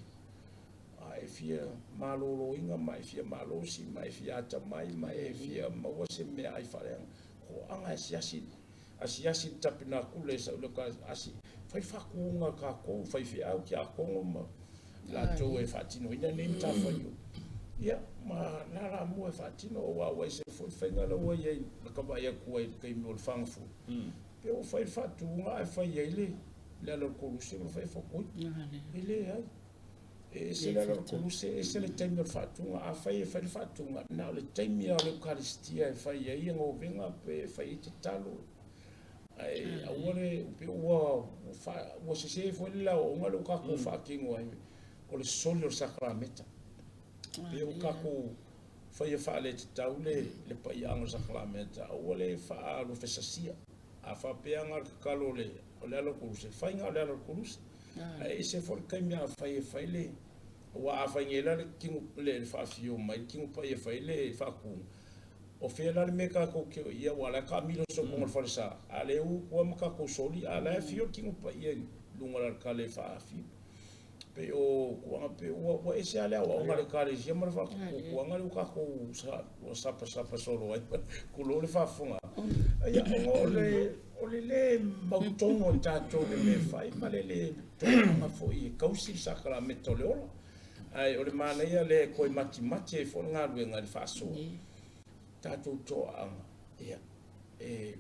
A e fia maloloina ma e fia malosi ma e fia atamai ma e fia maua se meaai faaleaga, toaaga e asiasi Asiasi le tapenakula e sau le asi, fai faatuga a tatou, faifeau, tiakono ma latou e faatinoina nei matafaioi. Ia, ma lalamua e faatino, aua ua ese foi le faiga la ua i ai, na ka vaai atu ai i le taimi o le fagafulu. Pe ua fai le faatuga ae fai ai le ala o le koluse ma fai fotoi. E leai. E ese le ala o le koluse, ese le taimi o le faatuga. Afai e fai le faatuga, na o le taimi lava o le Eukalistia e fai ai novena pe fai ai tatalo. Ae aua le, pei ua sese foi le laoaoga lea ua tatou faatino ai, o le soli o le sakalameta. Pei ua tatou faia faaletatau le paiaaga o le sakalameta, aua le faalofesasia. A faapea na o le tatalo o le ala o le koluse, fai na o le ala o le koluse. Ae ese foi le taimi a fai e fai le, aua a fai nei la le tino, le faafio mai le tino paia e fai le faatuga, o fea la le mea tatou te o i ai, aua o la e taamilo sopoga o le falesa, a le u atu lava ma tatou soli, a o la e afio le tino paia i luga o le aletale e faafio. Pei o tulaga pei ua ua ese lava le aoaoga a le Ekalesia ma le faatuatuaga lea ua tatou ua sapasapa solo ai, tulou le faafofoga. Ia ona o le o le lē mautonu o tatou i le mea e fai ma le lē toaga foi e tausi le sakalameta o le ola. Ae o le manaia lea e toe matimati ai foi le galuega i le faasoa, tatou toaaga, ia, e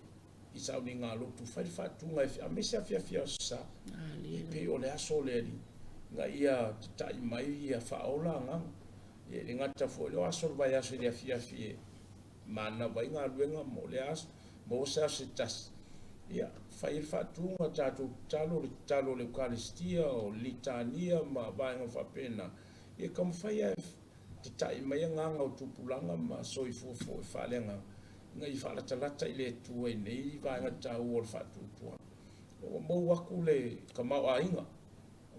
i sauniga lotu, fai le faatuga e aemaise afiafi Aso Sa, e pei o le aso o le Alii, ina ia tatai mai ia faaola agaga. E le gata foi o aso o le vaiaso i le afiafi e manava ai galuega mo lea aso, maua se aso se tasi, ia fai ai le faatuga, tatou tatalo le tatalo o le Eukaristia, o le Litania ma vaega faapena, ia taumafai lava e tatai mai agaga o tupulaga ma soifua foi faaleagaga ina ia faalatalata i le Atua i nei vaega taua o le faatuatuaga. Ua mou atu le tamaoaiga,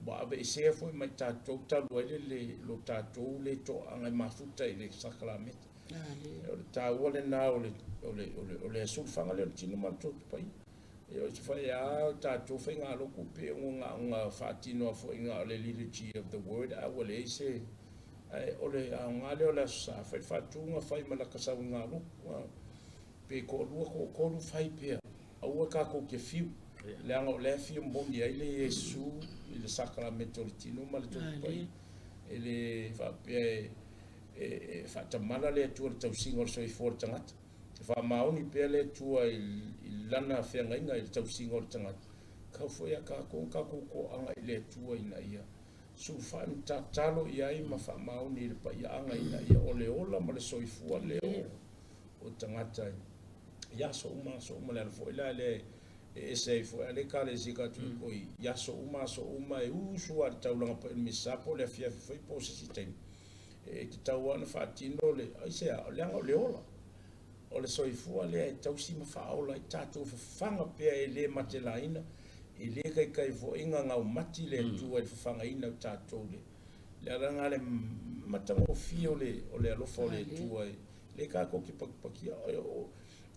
ua aveesea foi ma i tatou talu ai le lo tatou le toaaga e mafuta i le sakalameta. O le taua lena o le o le o le o le sulufaga lea o le tino ma le toto paia. E o se fai a tatou faigalotu pe ona ona faatino lava foi na o le liturgy of the word a ua leai se. Ae o le aoga lea o le Aso Sa, fai le faatuga, fai ma lata sauiga lotu, pe toalua, toatolu, fai pea. Aua tatou te fiu, leaga o la e fia moni ai le Iesu i le sakalamete o le tino ma le Toto Paia. E le faapea e faatamala le Atua i le tausiga o le soifua o le tagata. E faamaoni pea le Atua i Lana feagaiga i le tausiga o le tagata. Tau foi ia tatou ona tatou toaga i le Atua ina ia Sulufai ma tatalo i ai ma faamaoni i le paiaaga ina ia o le ola ma le soifua lea o tagata i aso uma aso uma. Le ala foi la lea e ese ai foi a le Ekalesia Katoliko i aso uma aso uma e usu lava i le taulaga paia o le Misa po o le afiafi foi po o se isi taimi. E tatau lava ona faatino le, aisea? Leaga o le ola, o le soifua lea e tausi ma faaola ai tatou fafaga pea e le matelaina, e le kaikai foi gagaumati le Atua i le fafagaina o tatou le le ala lena le matagofie o le o le alofa o le Atua e le tatou te pakipakia.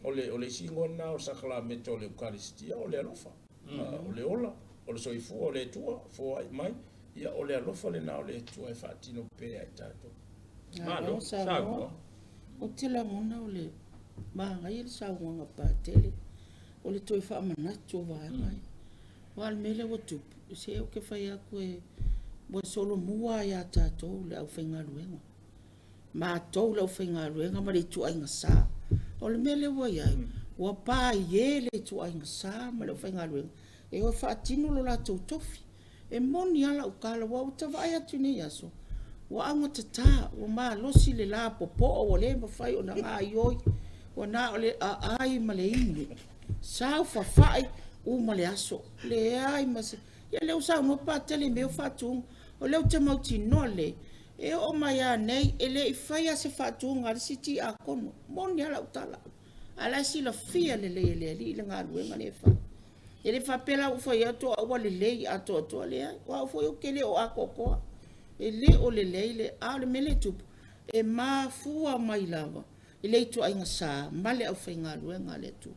O le o le isi igoa lena o le sakalameta o le Eukalistia o le alofa, o le ola, o le soifua o le Atua foai mai, ia o le alofa lena o le Atua e faatino pea e tatou. Malo saunoa. Ou te lagona o le manaia le saunoaga Patele, o le toe faamanatu o vaega ia. Aua o le mea lea ua tupu, se ou te fai atu e, ua solomua lava ia tatou le aufaigaluega. Matou le aufaigaluega ma le ituaiga sa. O le mea lea ua i ai, ua paie le ituaiga sa ma le aufaigaluega e o e faatino lo latou tofi. E moni lava lau tala, aua ua ta vaai atu i nei aso, ua augatata, ua malosi le lapopoa ua le mafai ona gaoioi, ua na o le aai ma le inu, saofafai, uma le aso, leai ma se... Ia lea ua saunoa Patele i mea o faatuga, o lea ou te mautinoa lelei, e oo mai lava nei, e le i faia se faatuga a le isi tiakono. Moni lava lau tala, a o la e silafia lelei e le Alii le galuega lea e fai. E le faapea la ua ou fai atu au ua lelei atoatoa, leai, o au foi ou te le o atoatoa. E le o lelei le, a o le mea lea e tupu, e mafua mai lava i le ituaiga sa ma le aufaigaluega a le Atua.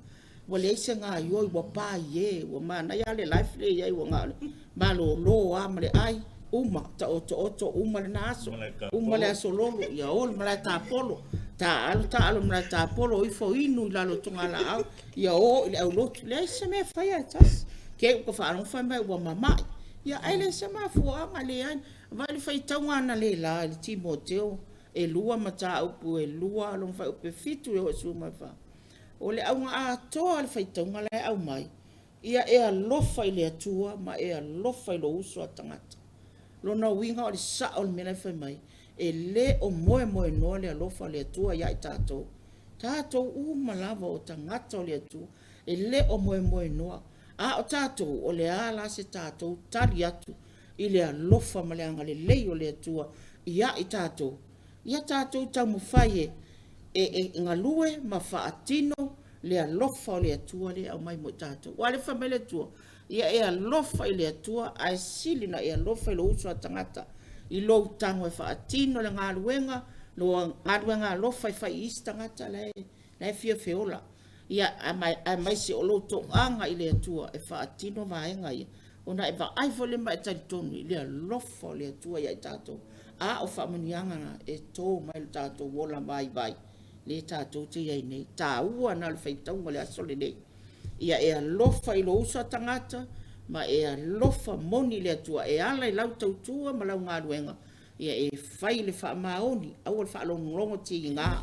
Ua leai se gaoioi, ua paie, ua manaia lava le life lea e i ai, ua na o le malolo lava ma le ai, uma, taotooto uma lena aso, uma le aso lolo, ia o le malae tapolo, taaalo taaalo i le malae tapolo, o ifo inu i lalo o togalaau, ia o i le aulotu, leai se mea e faia e tasi. Te i ua faalogo fai mai ua mamai, ia ae leai se mafuaaga, leai. Vaai le faitauga analeila i le Timoteo e 2 mataupu e 2 lona fuaiupu e 7 e oo i le 14. O le auga atoa o le faitauga la e aumai, ia e alofa i le Atua ma e alofa i lou uso a tagata. Lona uiga o le sao o le mea la e fai mai, e le o moemoenoa le alofa o le Atua ia i tatou. Tatou uma lava o tagata o le Atua, e le o moemoenoa. A o tatou, o le a la se tatou tali atu i le alofa ma le agalelei o le Atua ia i tatou? Ia tatou taumafai e e galue ma faatino le alofa o le Atua lea e aumai mo i tatou. Aua o lea e fai mai le Atua, ia e alofa i le Atua ae sili ona e alofa i lou uso a tagata, i lou tago e faatino le galuega, lou galuega alofa e fai i isi tagata la e fia feola. Ia, aemaise o lou toaga i le Atua e faatino vaega ia. Ona e vaai foi lea ma e talitonu i le alofa o le Atua ia i tatou. A o faamanuiaga na e to mai lo tatou ola vaivai lea tatou te i ai nei. Taua na o le faitauga o le aso lenei. Ia e alofa i lou uso a tagata ma e alofa moni i le Atua e ala i lau tautua ma lau galuega. Ia e fai le faamaoni, aua le faalogologo tiga,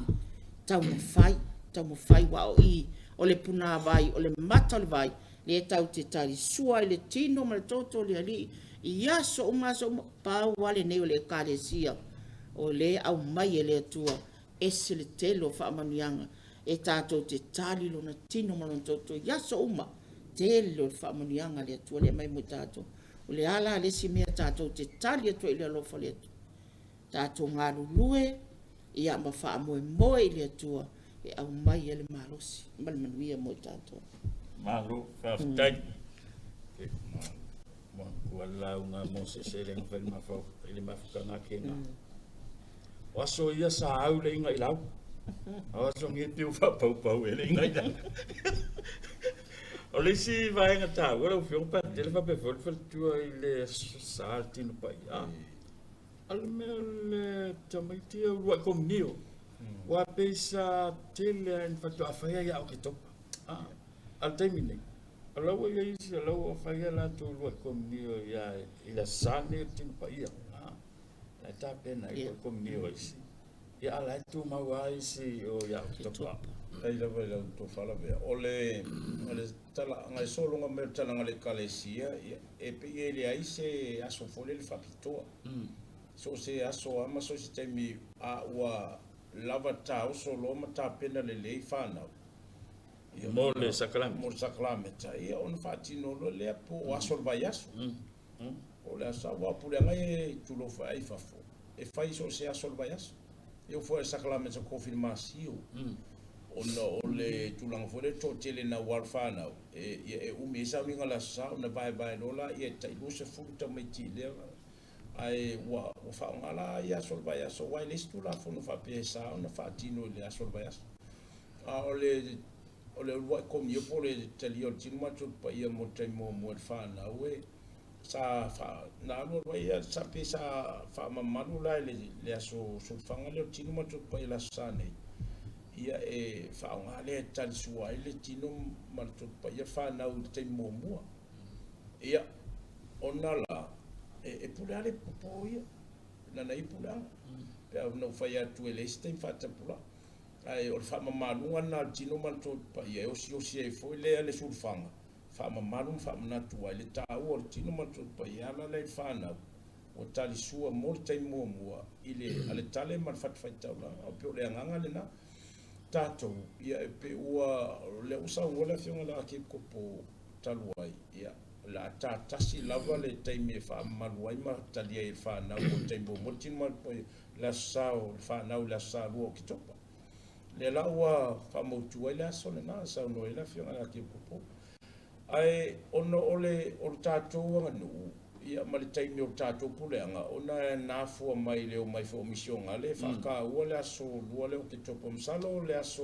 taumafai, taumafai, aua o i o le punavai, o le mata o le vai, lea tatou te talisua ai le tino ma le toto o le Alii i aso uma aso uma. Pau lava lenei o le Ekalesia o lea e aumai e le Atua, ese le tele o faamanuiaga e tatou te tali lona tino ma lona toto i aso uma. Tele o le faamanuiaga a le Atua lea e aumai mo i tatou. O le a la le isi mea tatou te tali atu ai i le alofa o le Atua? Tatou galulue ia ma faamoemoe i le Atua e aumai ai le malosi ma le manuia mo i tatou. Malo, faafetai. Ua lauga Mosese le fai mafau i le mafutaga kena. O aso ia sa au le inga i lau. O aso nge piu fapaupau e le inga i lau. O le isi vaega taua lau Afioga Patele faapea foi le faletua i le Aso Sa le Tino Paia. A le mea o le tamaiti ia uluai komunio. Ua pei sa tele lava ina faatoa faia ia Oketopa. A o le taimi nei, o la ua i ai isi o la ua fai a latou uluai komunio ia i le Aso Sa lenei o le Tino Paia. La e tapena ai uluai komunio a isi. Ia a o la e tumau lava isi o ia Oketopa. Faafetai lava i lau tofa lavea. O le talaaga e sologa mai o le talaga a le Ekalesia, e pei e leai se aso foi lele faapitoa. So o se aso lava ma so o se taimi a ua lava taoso loa ma tapena lelei fanau mo le sakalameta. Mo le sakalameta, ia ona faatino loa lea po o aso o le vaiaso. O le aso aua o puleaga ia e tulofa ai i fafo, e fai i so o se aso o le vaiaso. E oo foi i le sakalameta kofimasio, ona o le tulaga foi lea toatele naua le fanau, e umi ai sauniga o le Aso Sa ona vaevae loa laia e tai 20 tamaiti i lea ae ua faaaoga la ia aso o le vaiaso aua e leai se Tulafono faapea e sa ona faatino i le aso o le vaiaso. A o le o le uluai komunio po o le talia o le tino ma le toto paia mo le taimi muamua i le fanau e sa faa, na alualu ai ia sa pe sa faamamalu la i le aso solofaga lea o le tino ma le toto paia i le aso Sa nei, ia e faaaoga lea e talisua ai le tino ma le toto paia le fanau i le taimi muamua. Ia, ona la, e pule lava le popo ia, lana ia puleaga. Pe a na ou fai atu e leai se taimi faatapulaa. Ae o le faamamaluga lena a le tino ma le toto paia e osiosi ai foi lea le sulufaga, faamamalu ma faamanatu ai le taua o le tino ma le toto paia e ala lea i le fanau ua talisua mo le taimi muamua i le aletale ma le fatafaitaulaga. E pei o le agaga lena. Tatou, ia e pei ua, o lea ua saunoa le Afioga i le Arkiepikopo talu ai, ia, o le a ta tasi lava le taimi e faamamalu ai ma talia ai e le fanau mo le taimi muamua le tino ma le toto paia i le Aso Sa o le fanau i le Aso Sa 2 o Oketopa. Lea la ua faamautu ai le aso lena, saunoa ai le Afioga i le Arkiepikopo. Ae ona o le o le tatou aganuu, ia ma le taimi o le tatou puleaga, ona e nafua mai i le omai foi o misionale e faataua le aso 2 lea o Oketopa. Masalo o le aso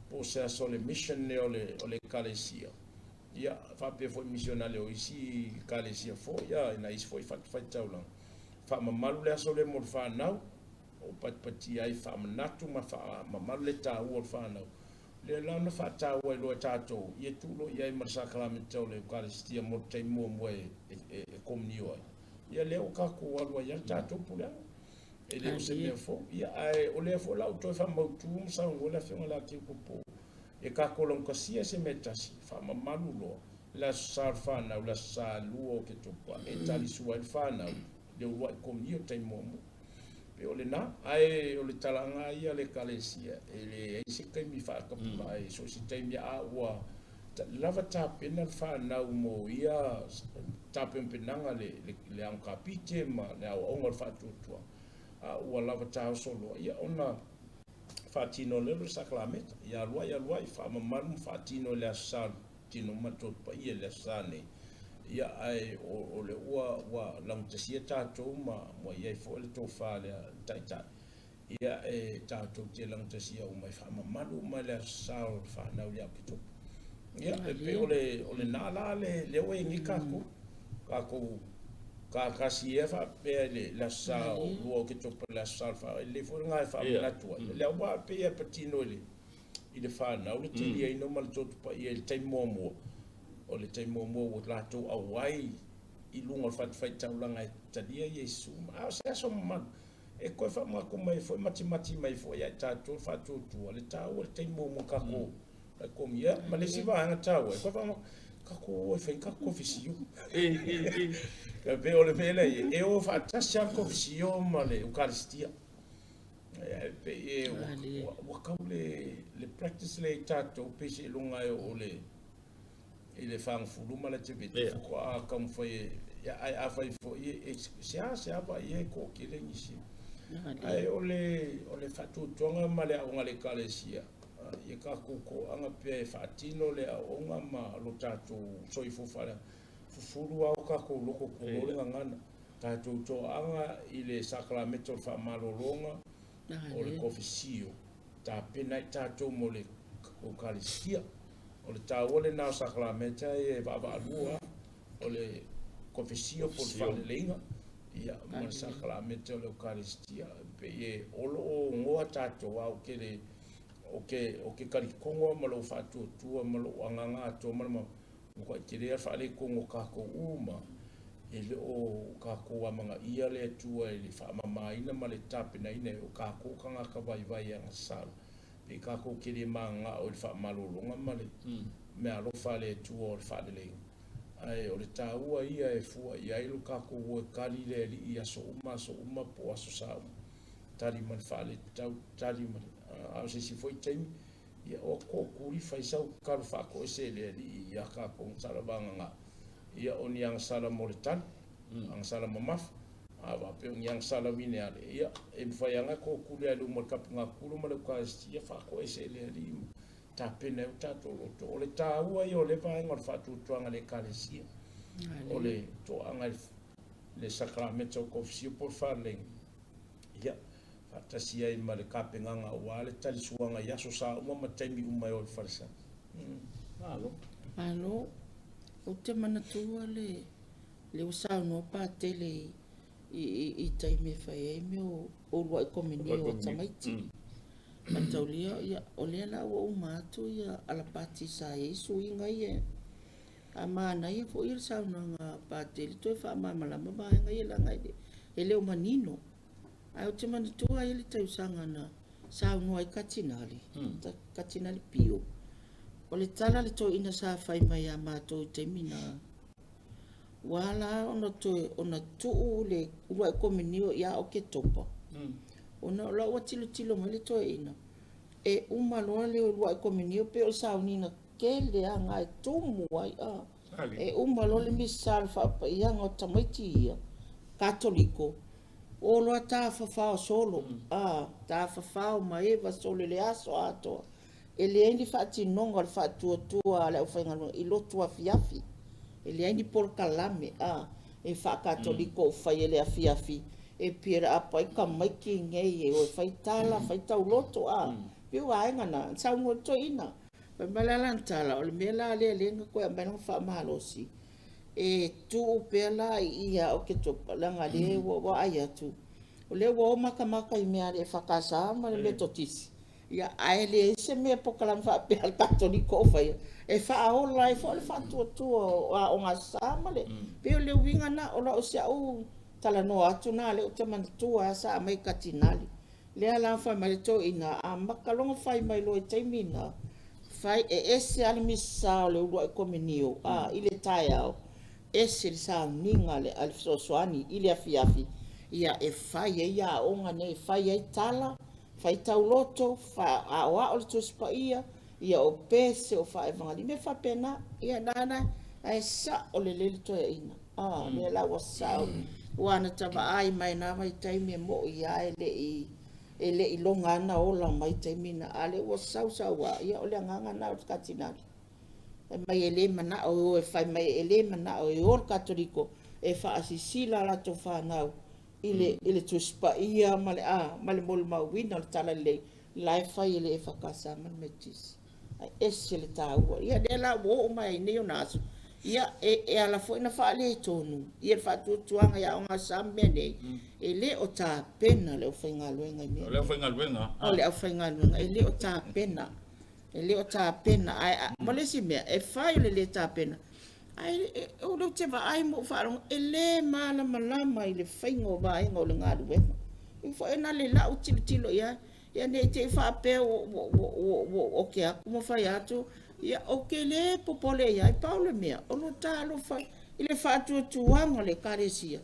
po o se aso o le mission lea o le o le Ekalesia, ia faapea foi misionale o isi Ekalesia foi, ia nai isi foi fatafaitaulaga. Faamamalu le aso lea mo le fanau, o patipatia ai faamanatu ma faamamalu le taua o le fanau. Lea la na faataua ai loa e tatou, ia tuu loa i ai ma le sakalameta o le Eukaristia mo le taimi muamua e komunio ai. Ia lea ua tatou alu ai lava le tatou puleaga. E le o se mea fou. Ia, ae o lea foi la ua toe faamautu ma saunoa le Afioga i le Arkiepikopo, ia tatou laugatasia se mea e tasi, faamamalu loa le Aso Sa o le fanau, le Aso Sa 2 o Oketopa, e talisua ai le fanau le uluai komunio i le taimi muamua. Pei o lena, ae o le talaaga lava ia a le Ekalesia, e leai se taimi faatapulaa i so o se taimi a ua lava tapena le fanau mo ia tapenapenaga le aogakapite ma le aoaoga o le faatuatuaga, a ua lava taoso loa, ia ona faatino lea o le sakalameta. Ia alu ai alu ai, faamamalu ma faatino i le Aso Sa tino ma le Toto Paia i le Aso Sa nei. Ia, ae o lea ua laugatasia tatou ma ua i ai foi le tofa a le Taitai, ia, e tatou te laugatasia uma e faamamalu uma i le Aso Sa o le fanau ia Oketopa. Ia, e pei o lena la lea ua i ai nei tatou. Tatou kakasi ea faapea i le Aso Sa o 2 Oketopa i le Aso Sa o le Faavae, lelei foi lena e faamanatu ai. Lea ua pei e patino i le fanau le taliaina ma le toto paia i le taimi muamua. O le taimi muamua ua latou auai i luga o le fatafaitaulaga e talia Iesu. A o se aso mamalu e toe faamanatu mai ai foi, matimati mai foi ia i tatou le faatuatua, le taua o le taimi muamua tatou Ia, ma le isi vaega taua, e toe faamanatu, tatou o e fai tatou kofisio. E pei o le mea lea, e o faatasi lava le kofisio ma le Eukalistia. E pei e ua tau le practice lea i tatou, pei seiloga e oo i le fagafulu ma le ativeti faatoa taumafai e, ae afai foi e seasea vaaia e toatele nisi. Ae o le faatuatuaga ma le aoga a le Ekalesia, ia tatou toaga pea e faatino le aoaoga ma lo tatou soifua faaleagaga. Fufulu lava o tatou loto tulou le gagana. Tatou toaga i le sakalameta o le faamalologa o le kofisio, tapena ai tatou mo le Eukalistia. O le taua lena o sakalameta e vaavaalua, o le kofisio po o le faaleleiga, ia, ma le sakalameta o le Eukalistia. Pei e o lo o goa tatou a o ke le o ke talitonu lava ma lou faatuatua ma lou agaga atoa ma le matuai tele lava le faaletonu o tatou uma, e le o tatou amanaia le Atua i le faamamaina ma le tapenaina e o tatou tagata vaivai e agasala. Pei tatou te le mananao i le faamalologa ma le meaalofa a le Atua o le faaleleiga. Ae o le taua ia e fua i ai lo tatou o e tali le Alii i aso uma aso uma po o aso sa uma. Tali ma le faaletau, tali ma le, a o se isi foi taimi, ia o tootuli fai sau tatalo faatoese i le Alii ia tatou agasala vagana, ia o ni agasala mo le tali, agasala mamafa, a faapea o ni agasala vineale, ia e mafai lava ona tootuli lava i luma o le tapunakulo ma le Eukalistia faatoese i le Alii ma tapena ai o tatou loto. O le taua ia o le vaega o le faatuatuaga a le Ekalesia, o le toaga i le sakalameta o kofisio po o le faaleleiga, ia, faatasi ai ma le tapenaga aua le talisuaga i aso sa uma ma taimi uma e o i falesa. Malo. Malo. Ou te manatua le le ua saunoa Patele i taimi e fai ai mea o uluai komunio a tamaiti. Mataulia, ia, o lea la ua uma atu ia alapati sa i ai suiga ia. A manaia foi le saunoaga a Patele toe faamalamalama vaega ia leaga e le o manino. Ae ou te manatua ai le tausaga na saunoa ai Katinali, Katinali Pio. O le tala a le toeaina sa fai mai ia matou i taimi na, ua ala ona toe ona tuu le uluai komunio ia Oketopa, ona o la ua tilotilo mai le toeaina, e uma loa le uluai komunio pei o le sauniga tele lava e tumu ai, a. E uma loa le misa o le faapaiaga o tamaiti ia, Katoliko, o loa tafafao solo, a, tafafao maeva solo i le aso atoa. E leai ni faatinoga o le faatuatua a le aufaigaluega i lotu afiafi. E leai ni polokalame, a, e faakatoliko o fai e le afiafi, e pia apa ai tamaiti nei e o e fai tala, fai tauloto, a. Pei o vaega na, saunoa le toeaina. Fai mai la lana tala, o le mea la lea lea na toe aumai lana faamalosi, e tuu pea la i i ia Oketopa, leaga lea ua vaai atu, o lea ua o matamata i mea a le EFKS ma le Metotisi, ia, ae leai se mea polokalame faapea a le Katoliko o faia, e faaola ai foi le faatuatua o aoga sa ma le, pei o le uiga na, o lau si au talanoa atu na lea ou te manatua lava sa aumai Katinali. Lea la fai mai le toeaina, amata loa ona fai mai loa i taimi na, fai e ese lava le misa o le uluai komunio, a, i le taeao, ese le sauniga a le fesoasoani i le afiafi, ia e fai ai aoga nei, e fai ai tala, fai tauloto, aoao le Tusi Paia, ia o pese, o faaevagalii, mea faapena. Ia na na, ae sao lelei le toeaina. A, lea la ua sao. Ua na ta vaai mai na vaitaimi e mo'i lava e le i loga lava na ola mai taimi na, a o lea ua sau sau lava, ia o le agaga lena o le Katinali. Fai mai e le manao e o e fai mai e le manao e o le Katoliko e faasisila a latou fanau i le Tusi Paia ma le a ma le molimauina o le talalelei la e fai e le EFKS ma le Metotisi. Ae ese le taua. Ia lea la ua oo mai ai nei ona aso, Ia, e ala foi ona faaletonu ia le faatuatuaga i aoga sa ma mea nei, e le o tapena le aufaigaluega i mea. O le aufaigaluega. O le aufaigaluega e le o tapena. E le o tapena. Ae, ma le isi mea, e fai o le lē tapena, ae o lea ou te vaai ma ou faalogo, e le malamalama i le faiga o vaega o le galuega. E foi na le lau tilotilo i ai, ia ne i te i faapea ua ou oke atu ma fai atu, ia ou te le popole i ai, pau le mea, o lo talofa i le faatuatuaga o le Ekalesia,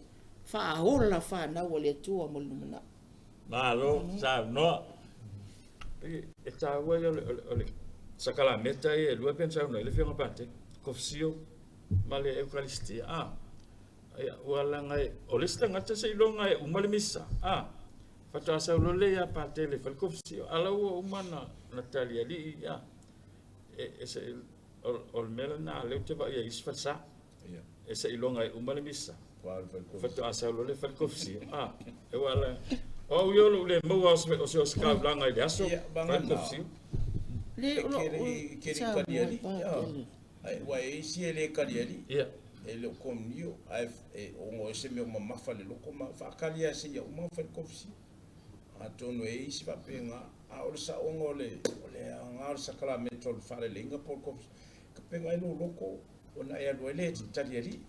faaola fanau a le Atua mo le lumanai. Malo saunoa. E taua ia o le sakalameta ia e lua pei ona saunoa ai le Afioga Patele, Kofisio ma le Eukalistia. Ia, ua laga o le isi tagata seiloga e uma le misa, faatoa sau loa lea ia Patele e fai le kofisio, a la ua uma na talialii, o le mea lena lea ou te vaai ai i isi falesa. E seiloga e uma le misa, faatoa sau loa lea fai le kofisio. E ua ala, o au ia o lou le maua o se ositaulaga i le aso, fai le kofisio. Le, o lou E keri kaliali, ai ua e isi e le kaliali. E le o komunio, ae e ona o se mea o mamafa le loko ma faakali a se ia uma fai le kofisio. Atonu e isi faapena, a o le saoga o le aoga o le sakalameta o le faaleleiga po o le kofisio, kapega ai lou loko ona e alu ai lea e te talialii.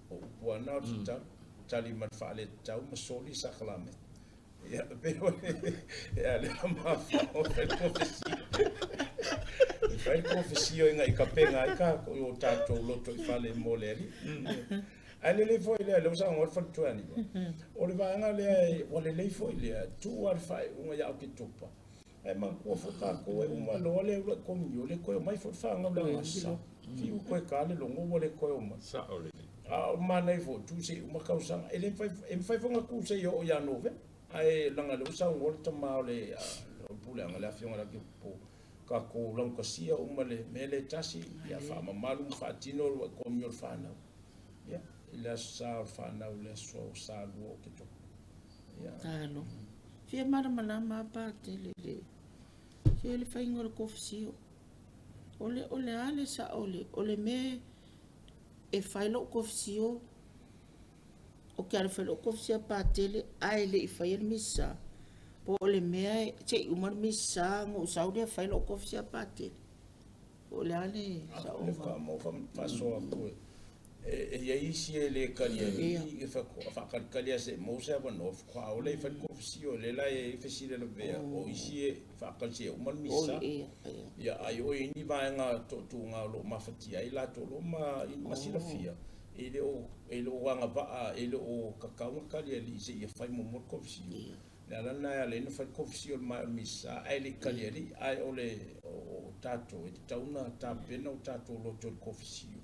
O upu lava na o le tatalo, tali ma le faaletatau ma soli sakalameta. Ia, pe o e a lea mafua fai le kofisio. E fai le kofisio ina i kapega ai ka o tatou loto i fale mo le alii. Ae lelei foi lea, lea ua saunoa le faletua Aniva. O le vaega lea, ua lelei foi lea, tuu lava le faaiuga ia Oketopa. Ae manatua foi tatou e uma loa le uluai komunio, le toe omai foi le fanau le agasa. Fiu toe ta le logo ua le toe omai. Sao lelei. A o manaia foi, tuu se i uma tausaga. E le mafai, e mafai foi ona tuu se i oo ia Novema. Ae leaga o lea ua saunoa le tama o le puleaga, le afioga ia Lakipo, tatou laugatasia uma le mea lea e tasi, ia faamamalu ma faatino le uluai komunio o le fanau. Ia, i le aso sa o le fanau, le aso sa 2 o Oketopa. Ia. Talo. Fia malamalama a Patele le se le faiga o le kofisio. O le a le sao o le mea e fai lou kofisio, o ke alu fai lou kofisio a Patele ae le i faia le misa. Po o le mea se i uma le misa ona ou sau lea fai lou kofisio a Patele. Po o le a le saoga. Le faasoa atu e i ai isi e le kaliali, e faakalikali a se maua se avanoa, faatoa oo lea i fai le kofisio, lea la e i ai fesili a Lavea, o isi e faakali se i uma le misa. Ia, ai o i ni vaega toatuga o lo o mafatia ai latou o lo o ma silafia, e le o agavaa, e le o tatau ona kaliali seia fai muamua le kofisio. Le ala lena e ala ai ona fai le kofisio i le maea o le misa, ae le i kaliali, ae o le o tatou, e tatau ona tapena o tatou loto i le kofisio.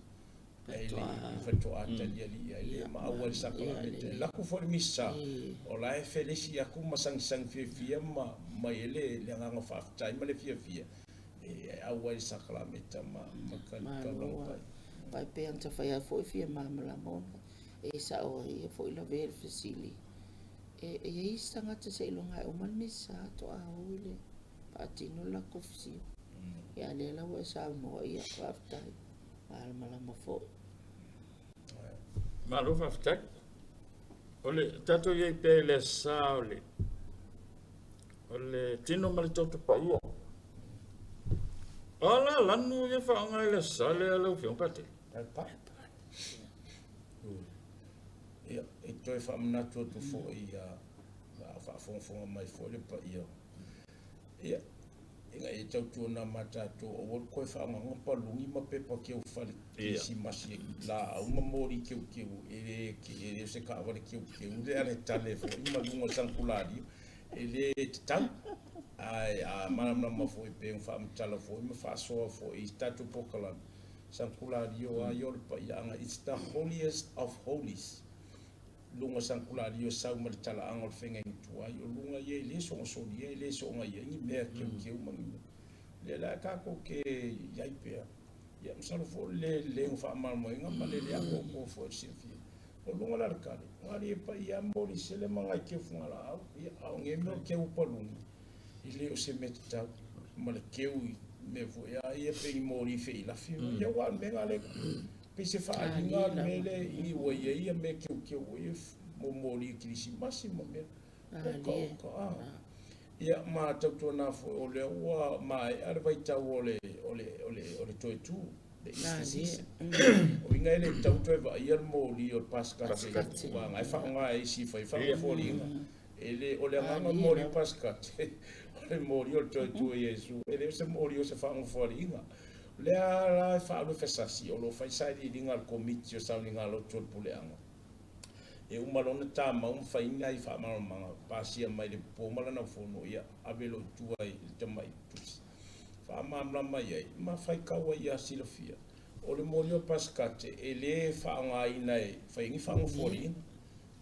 Ae le i faatoa taliali ai le ma auai le sakalameta. E laku foi le misa, o la e felesi atu ma sagisagi fiafia ma mai ai le agaga faafetai ma le fiafia, e auai le sakalameta ma taulaga pai. Vai pei ona tafai a foi fia malamalama ona e sao ai ia foi lavea le fesili. E i ai isi tagata seiloga e uma le misa faatoa o i le faatino le latou kofisio. Ia lea la ua e saunoa, ia faafetai. Malamalama foi. Malo faafetai. O le tatou i ai pea i le aso Sa o le tino ma le toto paia. O ala lanu ia faaaoga i le aso Sa lea lau Afioga Patele. Ia, e toe faamanatu atu foi ia a faafogafoga mai foi le paia. Ia, ina ia tautuana ma tatou aua le toe faaaogaina paluni ma pepa keufale kerisimasi laau ma moli keukeu, e le o se taavale keukeu le ala e tale foi ma luga o le sankulalia, e le tatau. Ae a malamalama foi pe ona faamatala foi ma faasoa foi i tatou polokalame, sankulalia a ia o le paiaaga, it's the holiest of holies. Luga sankulalia sau ma le talaaga o le feagaiga tuai, o luga ia e le soona solia, e le soona i ai ni mea keukeu ma ni mea. Lea la tatou te i ai pea. Ia, masalo foi le lelei o faamalamalamaina ma le le atoatoa foi o le silafia. O luga la le tale, galie paia moli sele ma ngai keu fugalaau, ia, a o nei mea o keu paluni, e le o se mea tatau, ma le keu i mea foi a ia pe i moli feilafi, ia ua o le mea na le. Pei se faaaliga le mea lea i ua i ai ia mea keukeu ia mo moli kerisimasi ma mea. Oka oka a. Ia ma tautuana foi o lea ua maea le vaitau o le o le o le o le toe tu, le Easter season. O uiga e le tatau toe vaaia le moli o le Pasikate aua na e faaaoga e isi e fai faafoliga. E le o le agaga o le moli Pasikate o le moli o le toe tu o Iesu, e le o se moli o se faagofoaliiga. O lea la e faaalu e Fasasi o lo o fai sailiiliga a le Komiti o Sauniga Lotu o le Puleaga. E uma loa ona tamau ma fai nai faamalamalamaga, pasia mai le po ma lana fono, ia ave loa i tua i le tamai tusi. Faamalamalama i ai ma faitau ai ia silafia, o le moli o Pasikate e le faaaogaina e fai ai ni faagofoaliiga.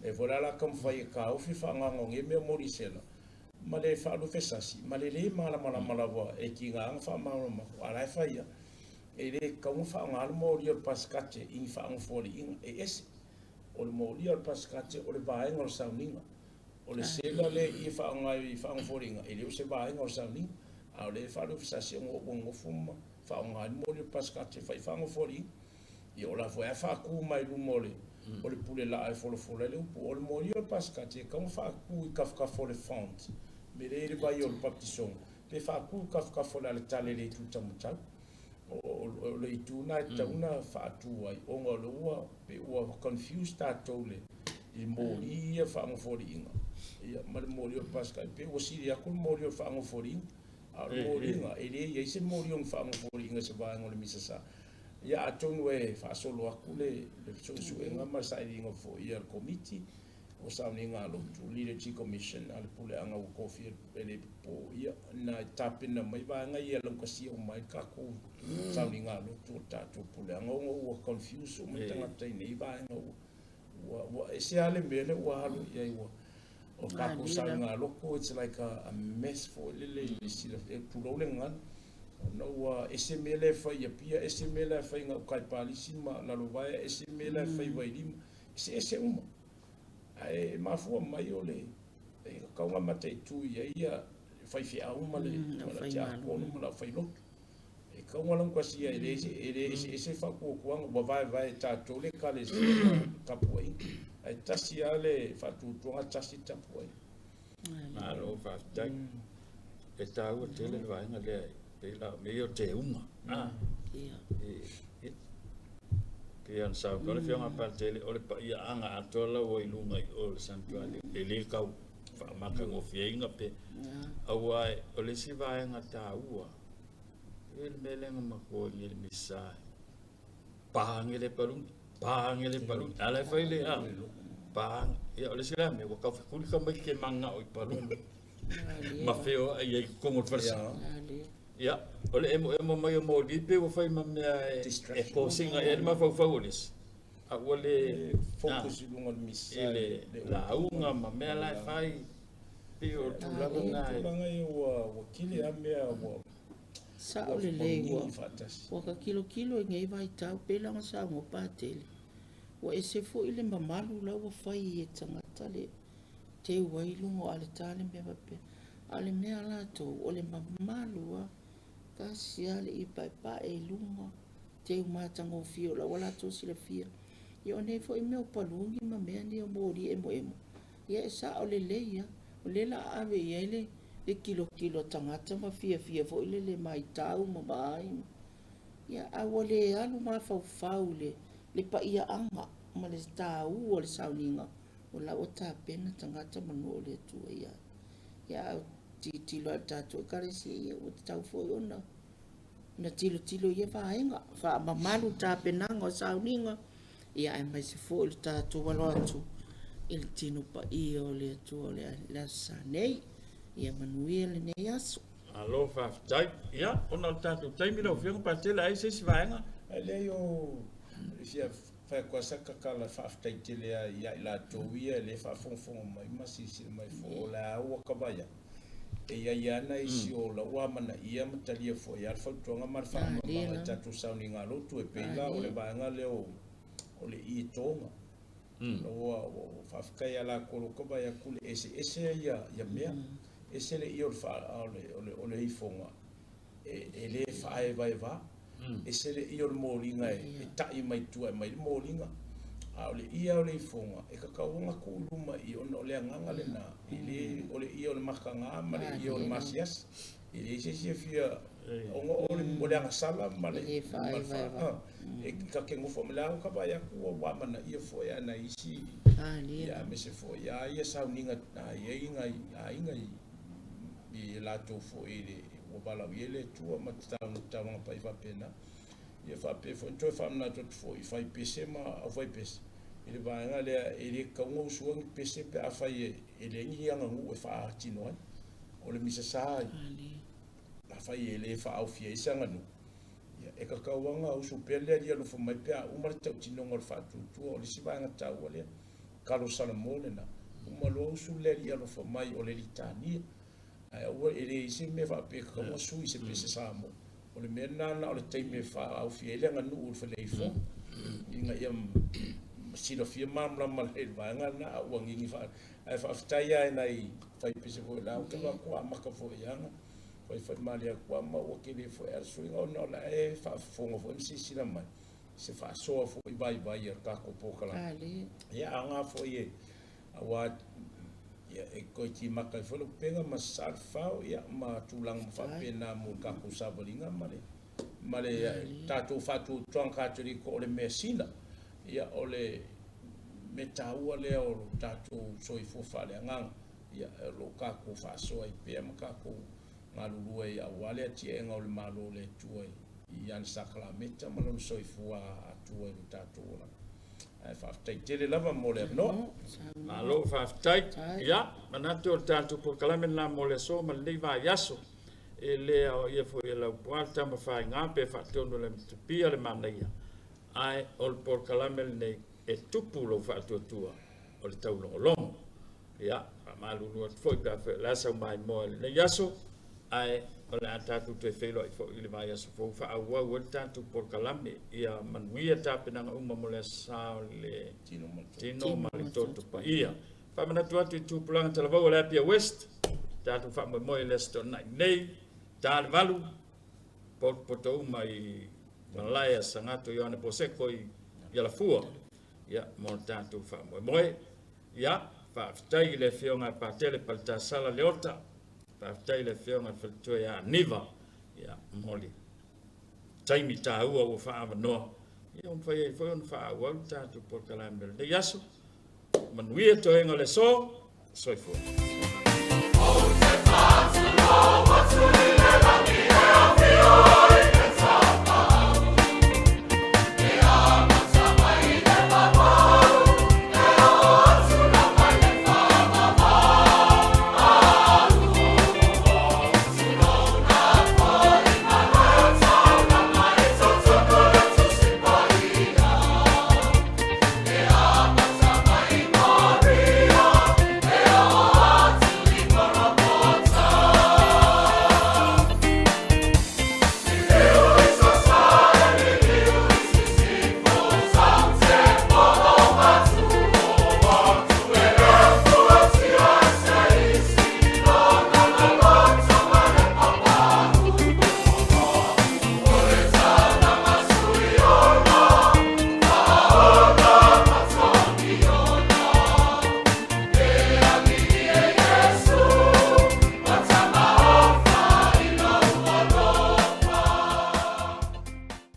Lea foi la o le a taumafai e taofi le faaaogaina o nei mea moli sela ma le faalufesasi ma le lē malamalama lava e tiga ona faamalamalama atu, a o la e fai lava. E le tatau ona faaaoga le moli o le Pasikate i ni faagofoaliiga e ese. O le moli o le Pasikate o le vaega o le sauniga. O le sela lea i e faaaoga i faagofoaliiga e le o se vaega o le sauniga. A o lea e faalufesasi ona ua nofo ma faaaoga ai le moli o le Pasikate e fai faagofoaliiga. Ia o la foi lava e faatu mai luma o le o le pule laa e folafola ai le upu. O le moli o le Pasikate e tatau ona faatu i tafatafa o le font, mea lea e i ai le vai o le baptisoga, pe faatu i tafatafa o le aletale i le itu taumatau. O le itu lena e tatau ona faatu ai ona o lea ua pei ua confuse tatou i le moli ia faagofoliiga ia ma le moli o le Pasika. E pei ua sili atu le moli o le faagofoliiga, a o le moliga e le i ai se moli o ni faagofoliiga i se vaega o le Misasa. Ia atonu e faasolo atu le suesuega ma le sailiga foi a le Komiti o Sauniga a Lotu, Liturgy Commission, a le Puleaga ua tofia e le popo ia na tapena mai vaega ia laugatasia uma ai le tatou sauniga a lotu o le tatou Puleaga ona ua confuse uma tagata i nei vaega ua ese lava le mea lea ua alu i ai ua o tatou sauniga a lotu it's like a mess foi lele i le silafia tulou le gagana ona ua ese mea lea e fai i Apia, ese mea la e fai i gauta i Palisi ma Lalovaea, ese mea la e fai i Vailima, eseese uma. Ae mafua mai o le e tatau ona mataitu i ai ia faifeau ma le tiakono ma le aufailotu. E tatau ona laugatasia e le eseese faatuatuaga ua vaevae e tatou le Ekalesia ma le tapuaiga. Ae tasi lava le faatuatuaga, tasi le tapuaiga. Malo faafetai. E taua tele le vaega lea e pei la o mea ia o teuga. E pei ona saunoa le Afioga ia Patele, o le paiaaga atoa la ua i luga i o le sanctuary, e le tau faamatagofieina pe. Aua o le isi vaega taua, e le mea lea na matua i le misa, pa le paluni, pa le paluni, a la e fai le a, pa, ia o le isi la mea, ua tau fetuli tamaiti e mananao i paluni, ma feoai ai i totonu o le falesa. Ia, o le emoemo mai o moli pei ua fai ma mea e kosina i ai le mafaufau o le isi, a ua le focus i luga o le misa i le lauga ma mea la e fai, pei o le tulaga lena. Tulaga ia ua kili lava mea ua Sao lelei ua ua ta tilotilo i nei vaitau pei la ona saunoa Patele, ua ese foi le mamalu la ua fai e tagata le teu ai i luga o aleta le mea faapea. A o le mea a latou, o le mamalu lava, tasi lava le ie paepae i luga, teu matagofie o la ua latou silafia. Ia o nei foi mea o paluni ma mea nei o moli emoemo, ia e sao lelei lava. O lea o le a ave i ai le tilotilo a tagata ma fiafia foi lele e matau ma vaai. Ia, a ua le alu mafaufau i le paiaaga ma le taua o le sauniga, o la ua tapena tagata ma nuu o le Atua ia. Ia, a tilotilo lava i le tatou Ekalesia, ia ua tatau foi ona tilotilo i ia vaega, faamamalu tapenaga o sauniga, ia aemaise foi le tatou alo atu i le tino paia o le Atua o le Aso Sa nei. Ia manuia lenei aso. Malo faafetai. Ia, ona o le tatou taimi lau Afioga Patele, ai se isi vaega? E leai o fia fai atu lava sa tatala faafetai tele lava ia i latou ia e le faafogafoga mai ma silasila mai foi o le a ua kavaia. E i ai lava nai isi o la ua amanaia ma talia foi lava le fautuaga ma le faamalamalamaga i tatou sauniga lotu e pei la o le vaega lea o le ie toga. La ua faafetai ia latou o la ua kavaia atu le eseese ia mea. Ese le ie o le ifoga e le faaevaeva. Ese le ie o le moliga e ta'i mai tua e aumai le moliga, a o le ie o le ifoga e tatau ona tuu i luma i i ona o le agaga lena, e le o le ie o le mataga ma le ie o le masiasi. E leai se isi e fia ona o le agasala ma le e ta te nofo ma le au ka vaai atu ua amanaia foi a nai isi ia aemaise foi a ia sauniga a i ai nai aiga i latou foi i le ua valaaulia i le Atua ma tauga paia faapena. Ia faapea foi ona toe faamanatu atu foi i faipese ma aufaipese i le vaega lea e le tatau ona usua ni pese pe afai e leai ni aganuu e faatino ai. O le misasa afai e le faaofia ai se aganuu, ia e tatau lava ona usu pea le Alii alofa mai pe a uma le tautinoga o le faatuatua. O le isi vaega taua lea, talo Salamo lena, uma loa usu le Alii alofa mai o le litania. Ae aua e leai se mea faapea e tatau ona sui i se pese Samoa. O le mea lena na o le taimi e faaofia ai le aganuu i le faleifo ina ia silafia malamalama lelei i le vaega lena a ua gigi faa ae faafetai lava i nai faipese foi o la ou te vaai atu ua amata foi i aga faifaimalie atu lava ma ua tele foi lava le suiga ona o la e faafofoga foi ma silasila mai se faasoa foi vaivai a le tatou polokalame. Ia aoga foi e aua ia e toe timata ai foi le upega ma Salefao ia ma tulaga uma faapena mo le tatou savaliga ma le ma le tatou faatuatuaga Katoliko o le measina ia o le mea taua lea o lo tatou soifua faaleagaga ia o lo o tatou faasoa ai pea ma tatou galulue ai aua le atiaega o le Malo o le Atua i ana sakalameta ma lona soifua Atua i lo tatou olaga. Ae faafetai tele lava mo le avanoa. Malo faafetai. Ia, manatu o le tatou polokalame lena mo le aso ma lenei vaiaso. E le aoaia foi e Laupua le Tamafaiga pe faatonu e le Matapia le manaia, ae o le polokalame lenei e tupu lou faatuatua o le taulogologo. Ia, faamalulu atu foi pe afai o le a sau maimoa i lenei aso, ae o le a tatou toe feiloai foi i le vaiaso fou faaauau ai le tatou polokalame. Ia manuia tapenaga uma mo le Aso Sa o le Tino ma le Toto Paia. Faamanatu atu i tupulaga talavou o le Apia West, tatou faamoemoe i le Aso Toonai nei, ta le 8, potopoto uma i malae a Sagato Ioane Poseko i Alafua, ia, mo le tatou faamoemoe. Ia, faafetai i le Afioga a Patele Paletasala Leota, faafetai i le Afioga i le Faletua ia Aniva, ia, mo le taimi taua ua faaavanoa, ia, ua mafai ai foi ona faaauau le tatou polokalame o lenei aso. Manuia toega o le aso, soifua.